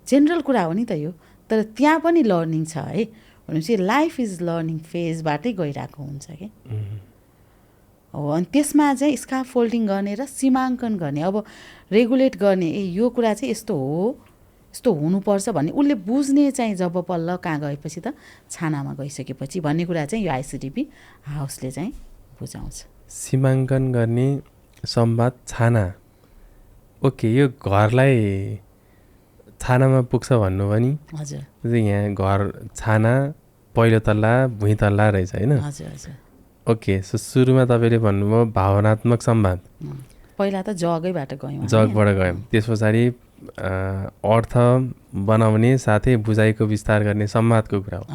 जेनरल कुरा हो नि त यो, तर त्यहाँ पनि लर्निङ छ है। भनेपछि लाइफ इज लर्निङ फेजबाटै गइरहेको हुन्छ कि हो। अनि त्यसमा चाहिँ स्कार्फ फोल्डिङ गर्ने र सीमाङ्कन गर्ने, अब रेगुलेट गर्ने, यो कुरा चाहिँ यस्तो हो, यस्तो हुनुपर्छ भन्ने उसले बुझ्ने चाहिँ जब पल्ल कहाँ गएपछि त छानामा गइसकेपछि भन्ने कुरा चाहिँ यो आइसिडिपी हाउसले चाहिँ बुझाउँछ। सीमाङ्कन गर्ने संवाद छाना, ओके, यो घरलाई छानामा पुग्छ भन्नु पनि। हजुर, यहाँ घर छाना पहिलो तल्ला भुइँ तल्ला रहेछ होइन। हजुर हजुर। ओके, सो सुरुमा तपाईँले भन्नुभयो भावनात्मक संवाद, पहिला त जगैबाट गयौँ, जगबाट गयौँ, त्यस पछाडि अर्थ बनाउने साथै बुझाइको विस्तार गर्ने संवादको कुरा हो।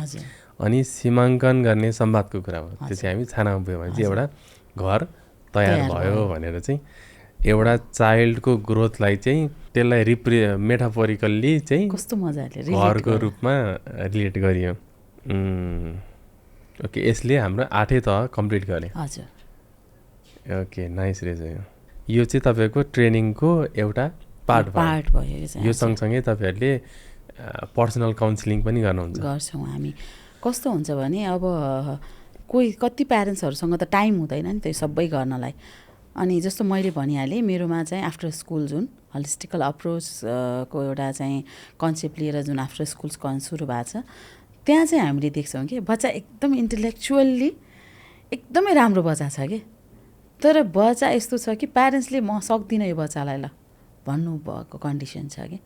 अनि सीमाङ्कन गर्ने संवादको कुरा हो। त्यो चाहिँ हामी छानामा पुग्यौँ भने चाहिँ एउटा घर तयार भयो भनेर चाहिँ एउटा चाइल्डको ग्रोथलाई चाहिँ त्यसलाई मेटाफोरिकल्ली चाहिँ कस्तो मजाले घरको रूपमा रिलेट गरियो। ओके, यसले हाम्रो 8 तह कम्प्लिट गऱ्यो। हजुर, ओके, नाइस रहेछ यो चाहिँ तपाईँको ट्रेनिङको एउटा पार्ट भयो। यो सँगसँगै तपाईँहरूले पर्सनल काउन्सिलिङ पनि गर्छौँ हामी। कस्तो हुन्छ भने अब कति प्यारेन्ट्सहरूसँग त टाइम हुँदैन नि त सबै गर्नलाई। अनि जस्तो मैले भनिहालेँ, मेरोमा चाहिँ आफ्टर स्कुल जुन होलिस्टिकल अप्रोचको एउटा चाहिँ कन्सेप्ट लिएर जुन आफ्टर स्कुल सुरु भएको छ, त्यहाँ चाहिँ हामीले देख्छौँ कि बच्चा एकदम इन्टेलेक्चुअल्ली एकदमै राम्रो बच्चा छ कि, तर बच्चा यस्तो छ कि प्यारेन्ट्सले म सक्दिनँ यो बच्चालाई ल भन्नुभएको कन्डिसन छ कि।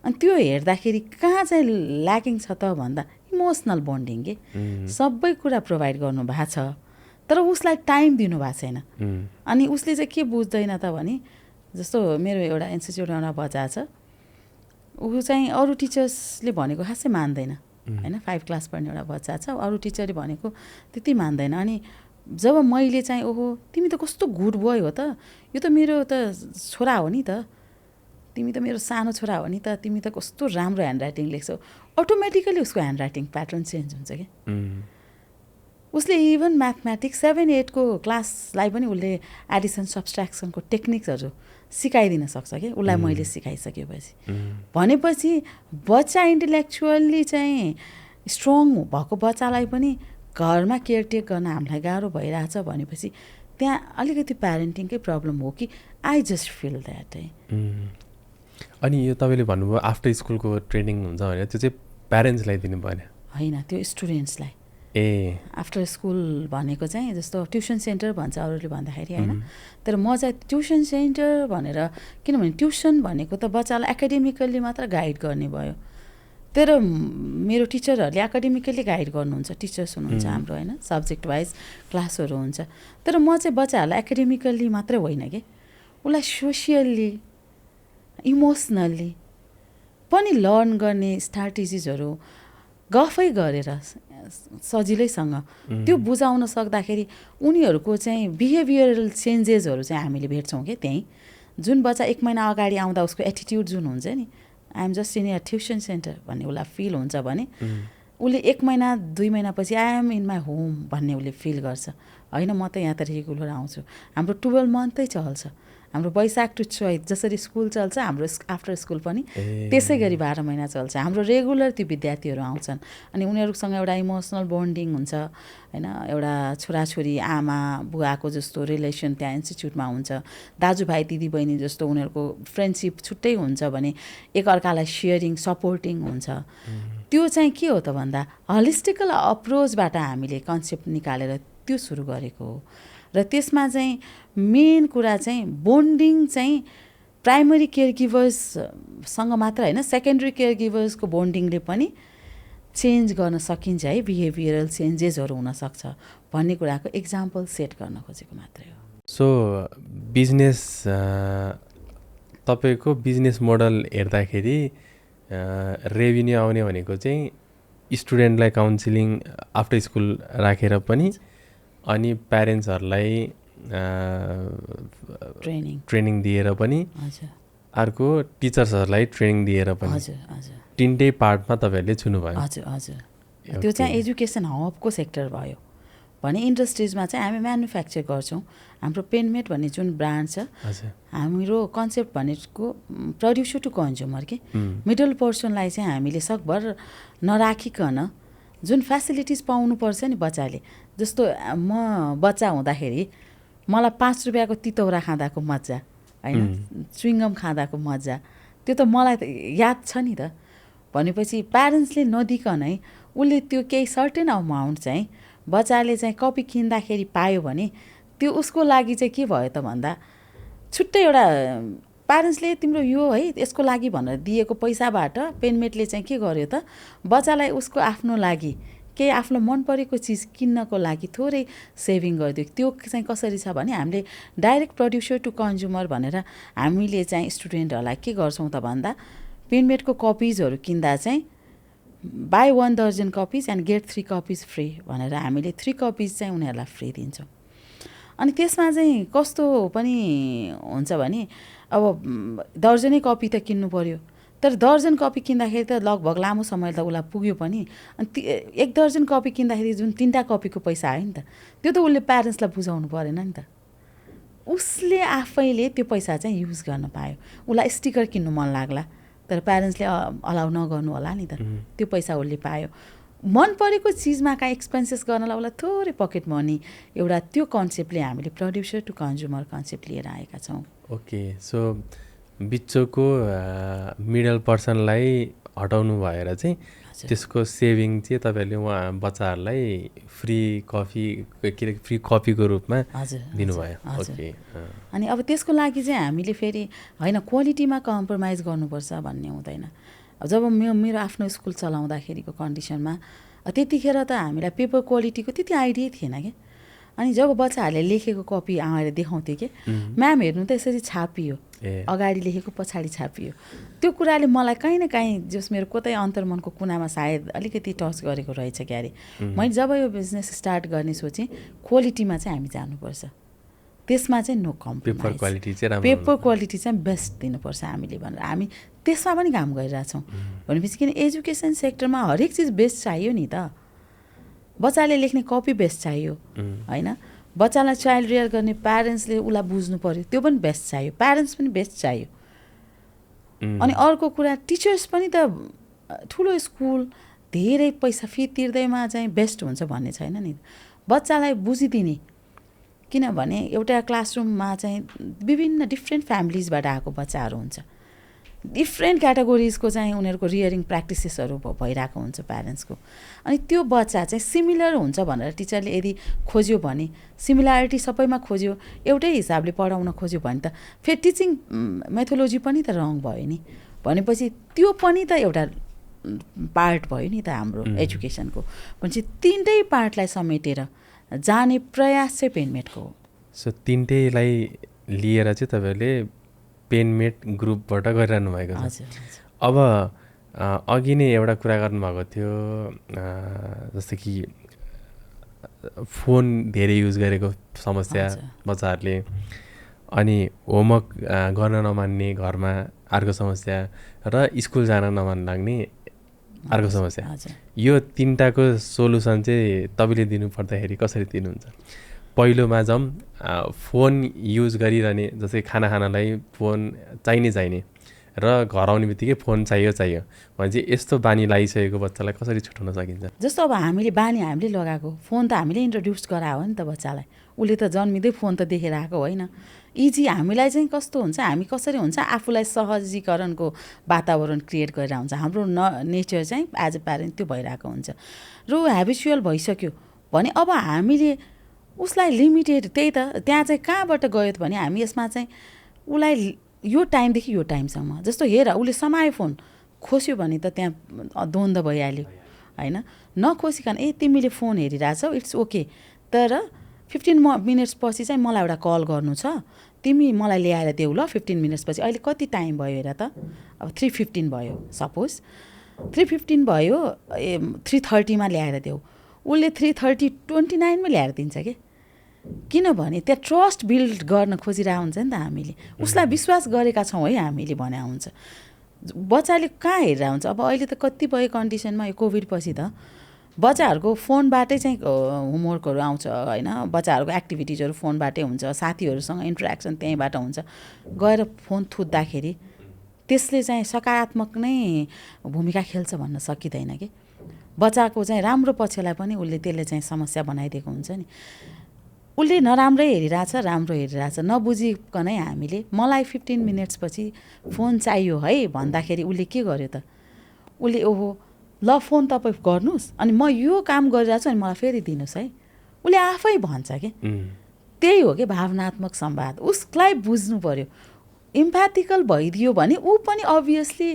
अनि त्यो हेर्दाखेरि कहाँ चाहिँ ल्याकिङ छ त भन्दा इमोसनल बन्डिङ कि सबै कुरा प्रोभाइड गर्नु भएको छ, तर उसलाई टाइम दिनु भएको छैन। अनि उसले चाहिँ के बुझ्दैन त भने, जस्तो मेरो एउटा इन्स्टिट्युटमा एउटा बच्चा छ, ऊ चाहिँ अरू टिचर्सले भनेको खासै मान्दैन होइन। 5 क्लास पढ्ने एउटा बच्चा छ, अरू टिचरले भनेको त्यति मान्दैन। अनि जब मैले चाहिँ ओहो तिमी त कस्तो गुड बोय हो त, यो त मेरो त छोरा हो नि त, तिमी त मेरो सानो छोरा हो नि त, तिमी त कस्तो राम्रो ह्यान्डराइटिङ लेख्छौ, अटोमेटिकली उसको ह्यान्डराइटिङ प्याटर्न चेन्ज हुन्छ कि। उसले इभन म्याथमेटिक्स 7-8 को क्लासलाई पनि उसले एडिसन सब्सट्र्याक्सनको टेक्निक्सहरू सिकाइदिन सक्छ कि उसलाई मैले सिकाइसकेपछि। भनेपछि बच्चा इन्टेलेक्चुअल्ली चाहिँ स्ट्रङ भएको बच्चालाई पनि घरमा केयरटेक गर्न हामीलाई गाह्रो भइरहेछ भनेपछि त्यहाँ अलिकति प्यारेन्टिङकै प्रब्लम हो कि आई जस्ट फिल द्याट है। अनि यो तपाईँले भन्नुभयो आफ्टर स्कुलको ट्रेनिङ हुन्छ भने त्यो चाहिँ प्यारेन्ट्सलाई दिनु भएन? होइन, त्यो स्टुडेन्ट्सलाई। आफ्टर स्कुल भनेको चाहिँ जस्तो ट्युसन सेन्टर भन्छ अरूले भन्दाखेरि होइन, तर म चाहिँ ट्युसन सेन्टर भनेर, किनभने ट्युसन भनेको त बच्चालाई एकाडेमिकल्ली मात्र गाइड गर्ने भयो, तर मेरो टिचरहरूले एकाडेमिकल्ली गाइड गर्नुहुन्छ, टिचर्स हुनुहुन्छ हाम्रो होइन, सब्जेक्ट वाइज क्लासहरू हुन्छ। तर म चाहिँ बच्चाहरूलाई एकाडेमिकल्ली मात्रै होइन कि, उसलाई सोसियल्ली इमोसनल्ली पनि लर्न गर्ने स्ट्राटेजिजहरू गफै गरेर सजिलैसँग त्यो बुझाउन सक्दाखेरि उनीहरूको चाहिँ बिहेभियरल चेन्जेसहरू चाहिँ हामीले भेट्छौँ कि त्यहीँ। जुन बच्चा 1 महिना अगाडि आउँदा उसको एटिट्युड जुन हुन्छ नि, I am just in a tuition centre भन्ने उसलाई फिल हुन्छ भने उसले 1 महिना 2 महिनापछि I am in my home भन्ने उसले फिल गर्छ। होइन, म त यहाँ त रेगुलर आउँछु। हाम्रो 12 मन्थै चल्छ, हाम्रो वैशाख टु चैत जसरी स्कुल चल्छ, हाम्रो आफ्टर स्कुल पनि त्यसै गरी 12 महिना चल्छ। हाम्रो रेगुलर त्यो विद्यार्थीहरू आउँछन् अनि उनीहरूसँग एउटा इमोसनल बन्डिङ हुन्छ होइन, एउटा छोराछोरी आमा बुवाको जस्तो रिलेसन त्यहाँ इन्स्टिट्युटमा हुन्छ, दाजुभाइ दिदीबहिनी जस्तो उनीहरूको फ्रेन्डसिप छुट्टै हुन्छ भने एकअर्कालाई सेयरिङ सपोर्टिङ हुन्छ। त्यो चाहिँ के हो त भन्दा होलिस्टिकल अप्रोचबाट हामीले कन्सेप्ट निकालेर त्यो सुरु गरेको हो। र त्यसमा चाहिँ मेन कुरा चाहिँ बोन्डिङ चाहिँ प्राइमरी केयर गिभर्ससँग मात्र होइन, सेकेन्डरी केयर गिभर्सको बोन्डिङले पनि चेन्ज गर्न सकिन्छ है, बिहेभियरल चेन्जेसहरू हुनसक्छ भन्ने कुराको इक्जाम्पल सेट गर्न खोजेको मात्रै हो। सो बिजनेस, तपाईँको बिजनेस मोडल हेर्दाखेरि रेभिन्यू आउने भनेको चाहिँ स्टुडेन्टलाई काउन्सिलिङ आफ्टर स्कुल राखेर पनि, अनि प्यारेन्ट्सहरूलाई ट्रेनिङ दिएर पनि, अर्को टिचर्सहरूलाई ट्रेनिङ दिएर पनि, तिनटै पार्टमा तपाईँहरूले छुनुभयो। हजुर हजुर, त्यो चाहिँ एजुकेसन हबको सेक्टर भयो भने इन्डस्ट्रिजमा चाहिँ हामी म्यानुफ्याक्चर गर्छौँ। हाम्रो पेनमेट भन्ने जुन ब्रान्ड छ हाम्रो कन्सेप्ट भनेको प्रड्युसर टु कन्ज्युमर कि मिडल पर्सनलाई चाहिँ हामीले सकभर नराखिकन जुन फेसिलिटिज पाउनुपर्छ नि बच्चाले, जस्तो म बच्चा हुँदाखेरि मलाई 5 रुपियाँको तितौरा खाँदाको मजा होइन, च्विङ्गम खाँदाको मजा, त्यो त मलाई याद छ नि त। भनेपछि प्यारेन्ट्सले नदिकनै उसले त्यो केही सर्टेन अमाउन्ट चाहिँ बच्चाले चाहिँ कपी किन्दाखेरि पायो भने त्यो उसको लागि चाहिँ के भयो त भन्दा छुट्टै एउटा प्यारेन्ट्सले तिम्रो यो है यसको लागि भनेर दिएको पैसाबाट पेनमेटले चाहिँ के गर्यो त बच्चालाई उसको आफ्नो लागि केही आफ्नो मन परेको चिज किन्नको लागि थोरै सेभिङ गरिदियो। त्यो चाहिँ कसरी छ भने हामीले डाइरेक्ट प्रड्युसर टु कन्ज्युमर भनेर हामीले चाहिँ स्टुडेन्टहरूलाई के गर्छौँ त भन्दा पेनमेटको कपिजहरू किन्दा चाहिँ बाई 1 दर्जन copies and get 3 copies free भनेर हामीले 3 कपिज चाहिँ उनीहरूलाई फ्री दिन्छौँ। अनि त्यसमा चाहिँ कस्तो पनि हुन्छ भने अब दर्जनै कपी त किन्नु पर्यो, तर दर्जन कपी किन्दाखेरि त लगभग लामो समय त उसलाई पुग्यो पनि। अनि 1 दर्जन कपी किन्दाखेरि जुन 3टा कपीको पैसा आयो नि त त्यो त उसले प्यारेन्ट्सलाई बुझाउनु परेन नि त। उसले आफैले त्यो पैसा चाहिँ युज गर्न पायो। उसलाई स्टिकर किन्नु मन लाग्ला तर प्यारेन्ट्सले अलाउ नगर्नु होला नि त, त्यो पैसा उसले पायो। मन परेको चिजमा कहाँ एक्सपेन्सेस गर्नलाई उसलाई थोरै पकेट मनी एउटा त्यो कन्सेप्टले हामीले प्रड्युसर टु कन्ज्युमर कन्सेप्ट लिएर आएका छौँ। ओके, सो बिचको मिडल पर्सनलाई हटाउनु भएर चाहिँ त्यसको सेभिङ चाहिँ तपाईँहरूले उहाँ बच्चाहरूलाई फ्री कफी के अरे फ्री कपीको रूपमा दिनुभयो। ओके, अनि अब त्यसको लागि चाहिँ हामीले फेरि होइन क्वालिटीमा कम्प्रोमाइज गर्नुपर्छ भन्ने हुँदैन। जब मेरो आफ्नो स्कुल चलाउँदाखेरिको कन्डिसनमा त्यतिखेर त हामीलाई पेपर क्वालिटीको त्यति आइडिया थिएन क्या। अनि जब बच्चाहरूले लेखेको कपी आएर देखाउँथ्यो कि म्याम हेर्नु त यसरी छापियो, अगाडि लेखेको पछाडि छापियो, त्यो कुराले मलाई कहीँ न कहीँ जस मेरो कतै अन्तर्मनको कुनामा सायद अलिकति टच गरेको रहेछ क्यारे। मैले जब यो बिजनेस स्टार्ट गर्ने सोचेँ क्वालिटीमा चाहिँ हामी जानुपर्छ, त्यसमा चाहिँ नो कम्प्रोमाइज, पेपर क्वालिटी चाहिँ बेस्ट दिनुपर्छ हामीले भनेर हामी त्यसमा पनि काम गरिरहेछौँ। भनेपछि किन एजुकेसन सेक्टरमा हरेक चिज बेस्ट चाहियो नि त। बच्चाले लेख्ने कपी बेस्ट चाहियो होइन, बच्चालाई चाइल्ड रियर गर्ने प्यारेन्ट्सले उसलाई बुझ्नु पर्यो त्यो पनि बेस्ट चाहियो, प्यारेन्ट्स पनि बेस्ट चाहियो। अनि अर्को कुरा टिचर्स पनि त ठुलो स्कुल धेरै पैसा फी तिर्दैमा चाहिँ बेस्ट हुन्छ भन्ने छैन नि। बच्चालाई बुझिदिने, किनभने एउटा क्लासरुममा चाहिँ विभिन्न डिफ्रेन्ट फ्यामिलिजबाट आएको बच्चाहरू हुन्छ, डिफ्रेन्ट क्याटेगोरिजको चाहिँ उनीहरूको रियरिङ प्र्याक्टिसेसहरू भइरहेको हुन्छ प्यारेन्ट्सको। अनि त्यो बच्चा चाहिँ सिमिलर हुन्छ भनेर टिचरले यदि खोज्यो भने, सिमिल्यारिटी सबैमा खोज्यो, एउटै हिसाबले पढाउन खोज्यो भने त फेरि टिचिङ मेथोलोजी पनि त रङ भयो नि। भनेपछि त्यो पनि त एउटा पार्ट भयो नि त हाम्रो एजुकेसनको। भनेपछि 3टै पार्टलाई समेटेर जाने प्रयास चाहिँ पेनमेटको हो। सो 3टैलाई लिएर चाहिँ तपाईँहरूले पेनमेट ग्रुपबाट गरिरहनु भएको छ। अब अघि नै एउटा कुरा गर्नुभएको थियो जस्तो कि फोन धेरै युज गरेको समस्या बच्चाहरूले, अनि होमवर्क गर्न नमान्ने घरमा अर्को समस्या, र स्कुल जान नमान लाग्ने अर्को समस्या। यो 3टाको सोलुसन चाहिँ तपाईँले दिनुपर्दाखेरि कसरी दिनुहुन्छ? पहिलोमा जाउँ, फोन युज गरिरहने, जस्तै खाना खानलाई फोन चाहिने र घर आउने बित्तिकै फोन चाहियो भने चाहिँ यस्तो बानी लगाइसकेको बच्चालाई कसरी छुटाउन सकिन्छ? जस्तो अब हामीले बानी हामीले लगाएको फोन त हामीले इन्ट्रोड्युस गरायो नि त बच्चालाई, उसले त जन्मिँदै फोन त देखेर आएको होइन। इजी हामीलाई चाहिँ कस्तो हुन्छ, हामी कसरी हुन्छ आफूलाई सहजीकरणको वातावरण क्रिएट गरेर हुन्छ, हाम्रो नेचर चाहिँ एज अ प्यारेन्ट त्यो भइरहेको हुन्छ र ह्याबिचुअल भइसक्यो भने अब हामीले उसलाई लिमिटेड, त्यही त त्यहाँ चाहिँ कहाँबाट गयो त भने हामी यसमा चाहिँ उसलाई यो टाइमदेखि यो टाइमसम्म, जस्तो हेर उसले समायो फोन खोस्यो भने त त्यहाँ द्वन्द्व भइहाल्यो होइन। नखोसिकन तिमीले फोन हेरिरहेछौ इट्स ओके, तर 15 मिनट्स पछि चाहिँ मलाई एउटा कल गर्नु छ, तिमी मलाई ल्याएर देऊ ल 15 मिनट्स पछि। अहिले कति टाइम भयो हेर त, अब 3:15 भयो, सपोज 3:15 भयो, 3:30मा ल्याएर देऊ। उसले 3:29मा ल्याएर दिन्छ कि, किनभने त्यहाँ ट्रस्ट बिल्ड गर्न खोजिरहेको हुन्छ नि त हामीले, उसलाई विश्वास गरेका छौँ है हामीले भने हुन्छ। बच्चाले कहाँ हेरेर हुन्छ, अब अहिले त कतिपय कन्डिसनमा यो कोभिड पछि त बच्चाहरूको फोनबाटै चाहिँ होमवर्कहरू आउँछ होइन, बच्चाहरूको एक्टिभिटिजहरू फोनबाटै हुन्छ, साथीहरूसँग इन्टरेक्सन त्यहीँबाट हुन्छ। गएर फोन थुत्दाखेरि त्यसले चाहिँ सकारात्मक नै भूमिका खेल्छ भन्न सकिँदैन कि। बच्चाको चाहिँ राम्रो पक्षलाई पनि उसले त्यसले चाहिँ समस्या बनाइदिएको हुन्छ नि। उसले नराम्रै हेरिरहेछ, राम्रो हेरिरहेछ, नबुझिकनै हामीले मलाई 15 मिनट्सपछि फोन चाहियो है भन्दाखेरि उसले के गर्यो त? उसले ओहो ल फोन तपाईँ गर्नुहोस् अनि म यो काम गरिरहेको छु अनि मलाई फेरि दिनुहोस् है, उसले आफै भन्छ कि। त्यही हो कि भावनात्मक संवाद। उसलाई बुझ्नु पर्यो। इम्प्याथिकल भइदियो भने ऊ पनि अभियसली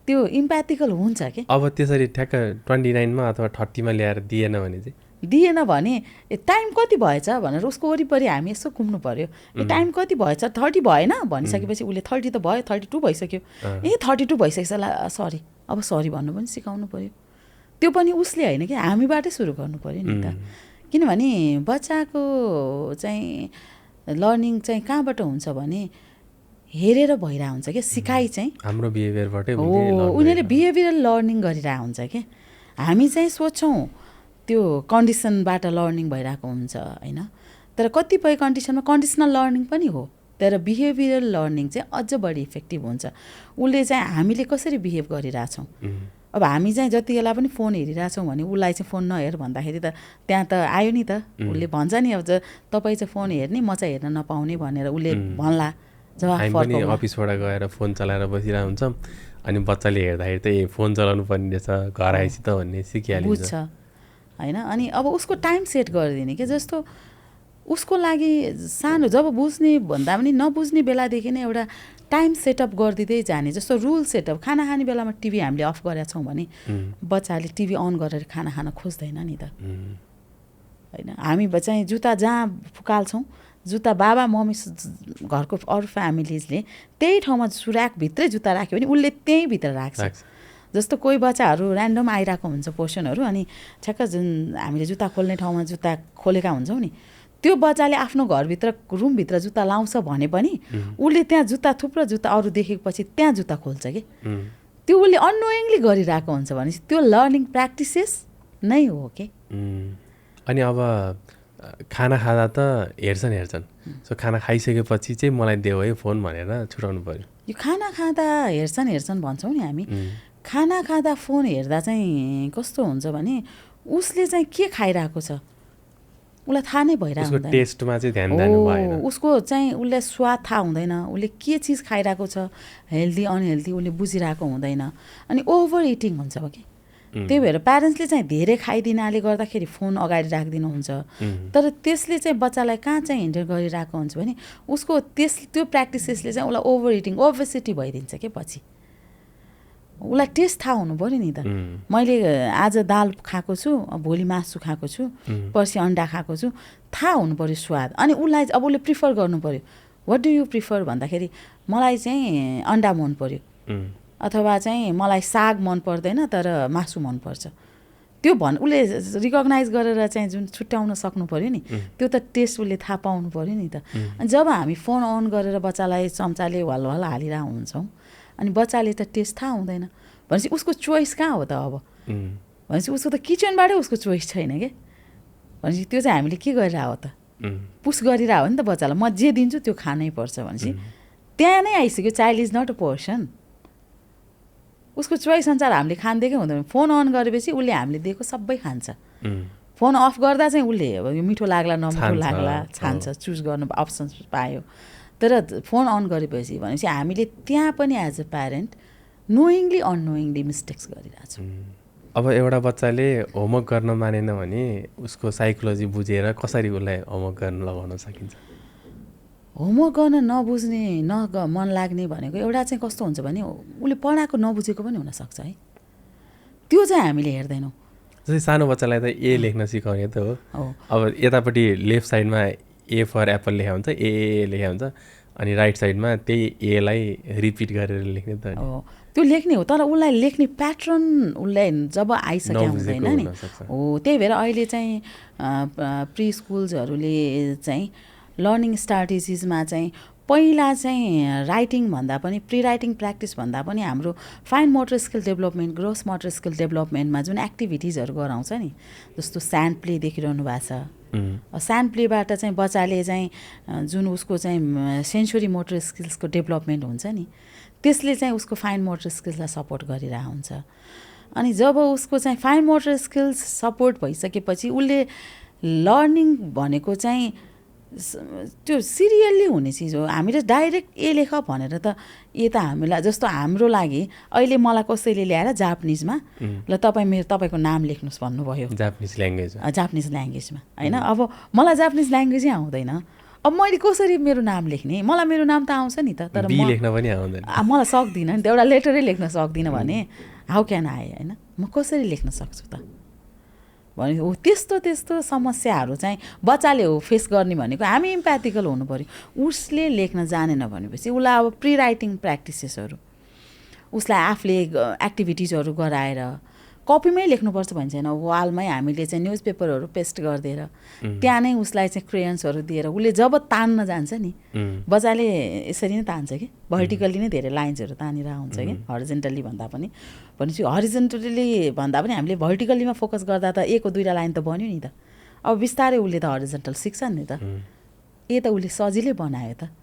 त्यो इम्प्याथिकल हुन्छ कि। अब त्यसरी ठ्याक्क 29मा अथवा 30मा ल्याएर दिएन भने चाहिँ दिएन भने टाइम कति भएछ भनेर उसको वरिपरि हामी यसो घुम्नु पर्यो। टाइम कति भएछ? 30 भएन भनिसकेपछि उसले 30 त भयो, 32 भइसक्यो, 32 भइसकेछ, सरी, अब सरी भन्नु पनि सिकाउनु पर्यो। त्यो पनि उसले होइन कि हामीबाटै सुरु गर्नु पर्यो नि त। किनभने बच्चाको चाहिँ लर्निङ चाहिँ कहाँबाट हुन्छ भने हेरेर भइरहेको हुन्छ क्या। सिकाइ चाहिँ हाम्रो बिहेभियरबाटै हो, उनीहरूले बिहेभियरल लर्निङ गरिरहेको हुन्छ क्या। हामी चाहिँ सोच्छौँ त्यो कन्डिसनबाट लर्निङ भइरहेको हुन्छ होइन, तर कतिपय कन्डिसनमा कन्डिसनल लर्निङ पनि हो, तर बिहेभियरल लर्निङ चाहिँ अझ बढी इफेक्टिभ हुन्छ। उसले चाहिँ हामीले कसरी बिहेभ गरिरहेछौँ। अब हामी चाहिँ जति बेला पनि फोन हेरिरहेछौँ भने उसलाई चाहिँ फोन नहेर भन्दाखेरि त त्यहाँ त आयो नि त। उसले भन्छ नि अब तपाईँ चाहिँ फोन हेर्ने, म चाहिँ हेर्न नपाउने भनेर उसले भन्ला। हामी पनि अफिसबाट गएर फोन चलाएर बसिरहेको हुन्छौँ अनि बच्चाले हेर्दाखेरि त फोन चलाउनु पर्ने रहेछ, घर आएपछि त भन्ने सिकिहाल्छ, बुझ्छ होइन। अनि अब उसको टाइम सेट गरिदिने कि जस्तो उसको लागि सानो, जब बुझ्ने भन्दा पनि नबुझ्ने बेलादेखि नै एउटा टाइम सेटअप गरिदिँदै जाने। जस्तो रुल सेटअप, खाना खाने बेलामा टिभी हामीले अफ गरेका छौँ भने बच्चाले टिभी अन गरेर खाना खान खोज्दैन नि त होइन। हामी चाहिँ जुत्ता जहाँ फुकाल्छौँ, जुत्ता बाबा मम्मी घरको अरू फ्यामिलिजले त्यही ठाउँमा सुराकभित्रै जुत्ता राख्यो भने उसले त्यहीँ भित्र राख्छ। जस्तो कोही बच्चाहरू ऱ्यान्डम आइरहेको हुन्छ पोर्सनहरू, अनि ठ्याक्क जुन हामीले जुत्ता खोल्ने ठाउँमा जुत्ता खोलेका हुन्छौँ नि, त्यो बच्चाले आफ्नो घरभित्र रुमभित्र जुत्ता लाउँछ भने पनि उसले त्यहाँ जुत्ता थुप्रो जुत्ता अरू देखेपछि त्यहाँ जुत्ता खोल्छ कि। त्यो उसले अननोइङली गरिरहेको हुन्छ भनेपछि त्यो लर्निङ प्र्याक्टिसेस नै हो कि। अनि अब खाना खाँदा त हेर्छन्, सो खाना खाइसकेपछि चाहिँ मलाई देऊ है फोन भनेर छुटाउनु पर्यो। यो खाना खाँदा हेर्छन् भन्छौँ नि हामी। खाना खाँदा फोन हेर्दा चाहिँ कस्तो हुन्छ भने उसले चाहिँ के खाइरहेको छ उसलाई थाहा नै भइरहेको हुँदैन, टेस्टमा चाहिँ ध्यान दिनु भएन, उसको चाहिँ उसलाई स्वाद थाहा हुँदैन, उसले के चिज खाइरहेको छ, हेल्दी अनहेल्दी उसले बुझिरहेको हुँदैन, अनि ओभर इटिङ हुन्छ हो कि। त्यही भएर प्यारेन्ट्सले चाहिँ धेरै खाइदिनाले गर्दाखेरि फोन अगाडि राखिदिनुहुन्छ, तर त्यसले चाहिँ बच्चालाई कहाँ चाहिँ हिन्डर गरिरहेको हुन्छ भने उसको त्यो प्र्याक्टिसेसले चाहिँ उसलाई ओभर इटिङ, ओभेसिटी भइदिन्छ कि। पछि उसलाई टेस्ट थाहा हुनु पऱ्यो नि त। मैले आज दाल खाएको छु, भोलि मासु खाएको छु, पर्सि अन्डा खाएको छु, थाहा हुनु पऱ्यो स्वाद। अनि उसलाई अब उसले प्रिफर गर्नु पऱ्यो, वाट डु यु प्रिफर भन्दाखेरि मलाई चाहिँ अन्डा मन पऱ्यो, अथवा चाहिँ मलाई साग मन पर्दैन तर मासु मनपर्छ। त्यो उसले रिकगनाइज गरेर चाहिँ जुन छुट्याउन सक्नु पऱ्यो नि, त्यो त टेस्ट उसले थाहा पाउनु पऱ्यो नि त। अनि जब हामी फोन अन गरेर बच्चालाई चम्चाले हल हालिरहेको हुन्छौँ अनि बच्चाले त टेस्ट थाहा हुँदैन भनेपछि उसको चोइस कहाँ हो त? अब भनेपछि उसको त किचनबाटै उसको चोइस छैन कि। भनेपछि त्यो चाहिँ हामीले के गरिरहेको हो त? पुस गरिरहेको हो नि त बच्चालाई, म जे दिन्छु त्यो खानै पर्छ भनेपछि त्यहाँ नै आइसक्यो। Child is not a person. उसको चोइस अनुसार हामीले खानिदिएकै हुँदैन। फोन अन गरेपछि उसले हामीले दिएको सबै खान्छ। फोन अफ गर्दा चाहिँ उसले अब यो मिठो लाग्ला नमिठो लाग्ला छान्छ, चुज गर्नु अप्सन्स पायो। तर फोन अन गरेपछि भनेपछि हामीले त्यहाँ पनि as a parent knowingly unknowingly mistakes गरिरहेछौँ। अब एउटा बच्चाले होमवर्क गर्न मानेन भने उसको साइकोलोजी बुझेर कसरी उसलाई होमवर्क गर्न लगाउन सकिन्छ? होमवर्क गर्न नबुझ्ने मन लाग्ने भनेको एउटा चाहिँ कस्तो हुन्छ भने उसले पढाएको नबुझेको पनि हुनसक्छ है। त्यो चाहिँ हामीले हेर्दैनौँ। जस्तै सानो बच्चालाई त ए लेख्न सिकाउने त हो। अब यतापट्टि लेफ्ट साइडमा ए फर एप्पल लेखा हुन्छ, ए लेखा हुन्छ, अनि राइट साइडमा त्यही एलाई रिपिट गरेर लेख्ने त हो। त्यो लेख्ने हो, तर उसलाई लेख्ने प्याटर्न उसलाई जब आइसक्यो हुँदैन नि हो। त्यही भएर अहिले चाहिँ प्री स्कुल्सहरूले चाहिँ लर्निङ स्ट्राटेजिजमा चाहिँ पहिला चाहिँ राइटिङ भन्दा पनि प्री राइटिङ प्र्याक्टिस भन्दा पनि हाम्रो fine motor skill development gross motor skill डेभलपमेन्टमा जुन एक्टिभिटिजहरू गराउँछ नि, जस्तो स्यान्ड प्ले देखिरहनु भएको छ। स्यान्ड प्लेबाट चाहिँ बच्चाले चाहिँ जुन उसको चाहिँ सेन्सोरी मोटर स्किल्सको डेभलपमेन्ट हुन्छ नि, त्यसले चाहिँ उसको फाइन मोटर स्किल्सलाई सपोर्ट गरिरहेको हुन्छ। अनि जब उसको चाहिँ फाइन मोटर स्किल्स सपोर्ट भइसकेपछि उसले लर्निङ भनेको चाहिँ त्यो सिरियल्ली हुने चिज हो। हामीले डाइरेक्ट ए लेख भनेर त ए त हामीलाई जस्तो हाम्रो लागि अहिले मलाई कसैले ल्याएर जापानिजमा ल तपाईँको नाम लेख्नुहोस् भन्नुभयो जापानिज ल्याङ्ग्वेजमा होइन। अब मलाई जापानिज ल्याङ्ग्वेजै आउँदैन, अब मैले कसरी मेरो नाम लेख्ने? मलाई मेरो नाम त आउँछ नि त, तर लेख्न पनि आउँदैन, मलाई सक्दिनँ नि त, एउटा लेटरै लेख्न सक्दिनँ भने हाउ क्यान आई, होइन म कसरी लेख्न सक्छु त भने हो। त्यस्तो समस्याहरू चाहिँ बच्चाले हो फेस गर्ने भनेको। हामी इम्प्याथिकल हुनु पऱ्यो। उसले लेख्न जानेन भनेपछि उसलाई अब प्री राइटिङ प्र्याक्टिसेसहरू, उसलाई आफूले एक्टिभिटिजहरू गराएर कपीमै लेख्नुपर्छ भन्छ छैन, वालमै हामीले चाहिँ न्युज पेपरहरू पेस्ट गरिदिएर त्यहाँ नै उसलाई चाहिँ क्रेयन्सहरू दिएर उसले जब तान्न जान्छ नि, बच्चाले यसरी नै तान्छ कि भर्टिकल्ली नै धेरै लाइन्सहरू तानिरहेको हुन्छ कि हरिजेन्टल्ली भन्दा पनि। भनेपछि हरिजेन्टल्ली भन्दा पनि हामीले भर्टिकल्लीमा फोकस गर्दा त एको दुईवटा लाइन त बन्यो नि त। अब बिस्तारै उसले त हरिजेन्टल सिक्छ नि त। ए त उसले सजिलै बनायो त,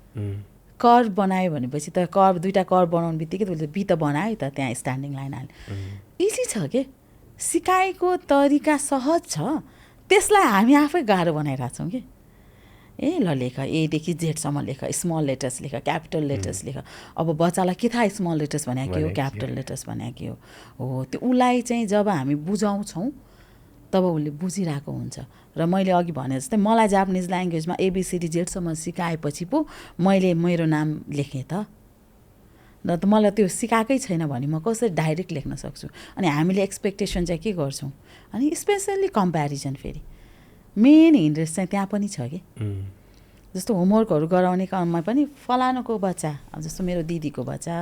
कर्भ बनायो भनेपछि त कर्भ दुईवटा कर्भ बनाउनु बित्तिकै उसले बी त बनायो त, त्यहाँ स्ट्यान्डिङ लाइन हाल्यो। इजी छ के, सिकाइको तरिका सहज छ, त्यसलाई हामी आफै गाह्रो बनाइरहेको छौँ कि। ए ल लेख, एदेखि जेडसम्म लेख, स्मल लेटर्स लेख, क्यापिटल लेटर्स लेख। अब बच्चालाई के थाहा स्मल लेटर्स भने के हो, क्यापिटल लेटर्स भने के हो त्यो उसलाई चाहिँ जब हामी बुझाउँछौँ तब उसले बुझिरहेको हुन्छ। र मैले अघि भने जस्तै मलाई जापानिज ल्याङ्ग्वेजमा एबिसिडी जेडसम्म सिकाएपछि पो मैले मेरो नाम लेखेँ त, न त मलाई त्यो सिकाएकै छैन भने म कसरी डाइरेक्ट लेख्न सक्छु। अनि हामीले एक्सपेक्टेसन चाहिँ के गर्छौँ, अनि स्पेसल्ली कम्प्यारिजन, फेरि मेन इन्ट्रेस्ट चाहिँ त्यहाँ पनि छ कि। जस्तो होमवर्कहरू गराउने काममा पनि फलानुको बच्चा, अब जस्तो मेरो दिदीको बच्चा,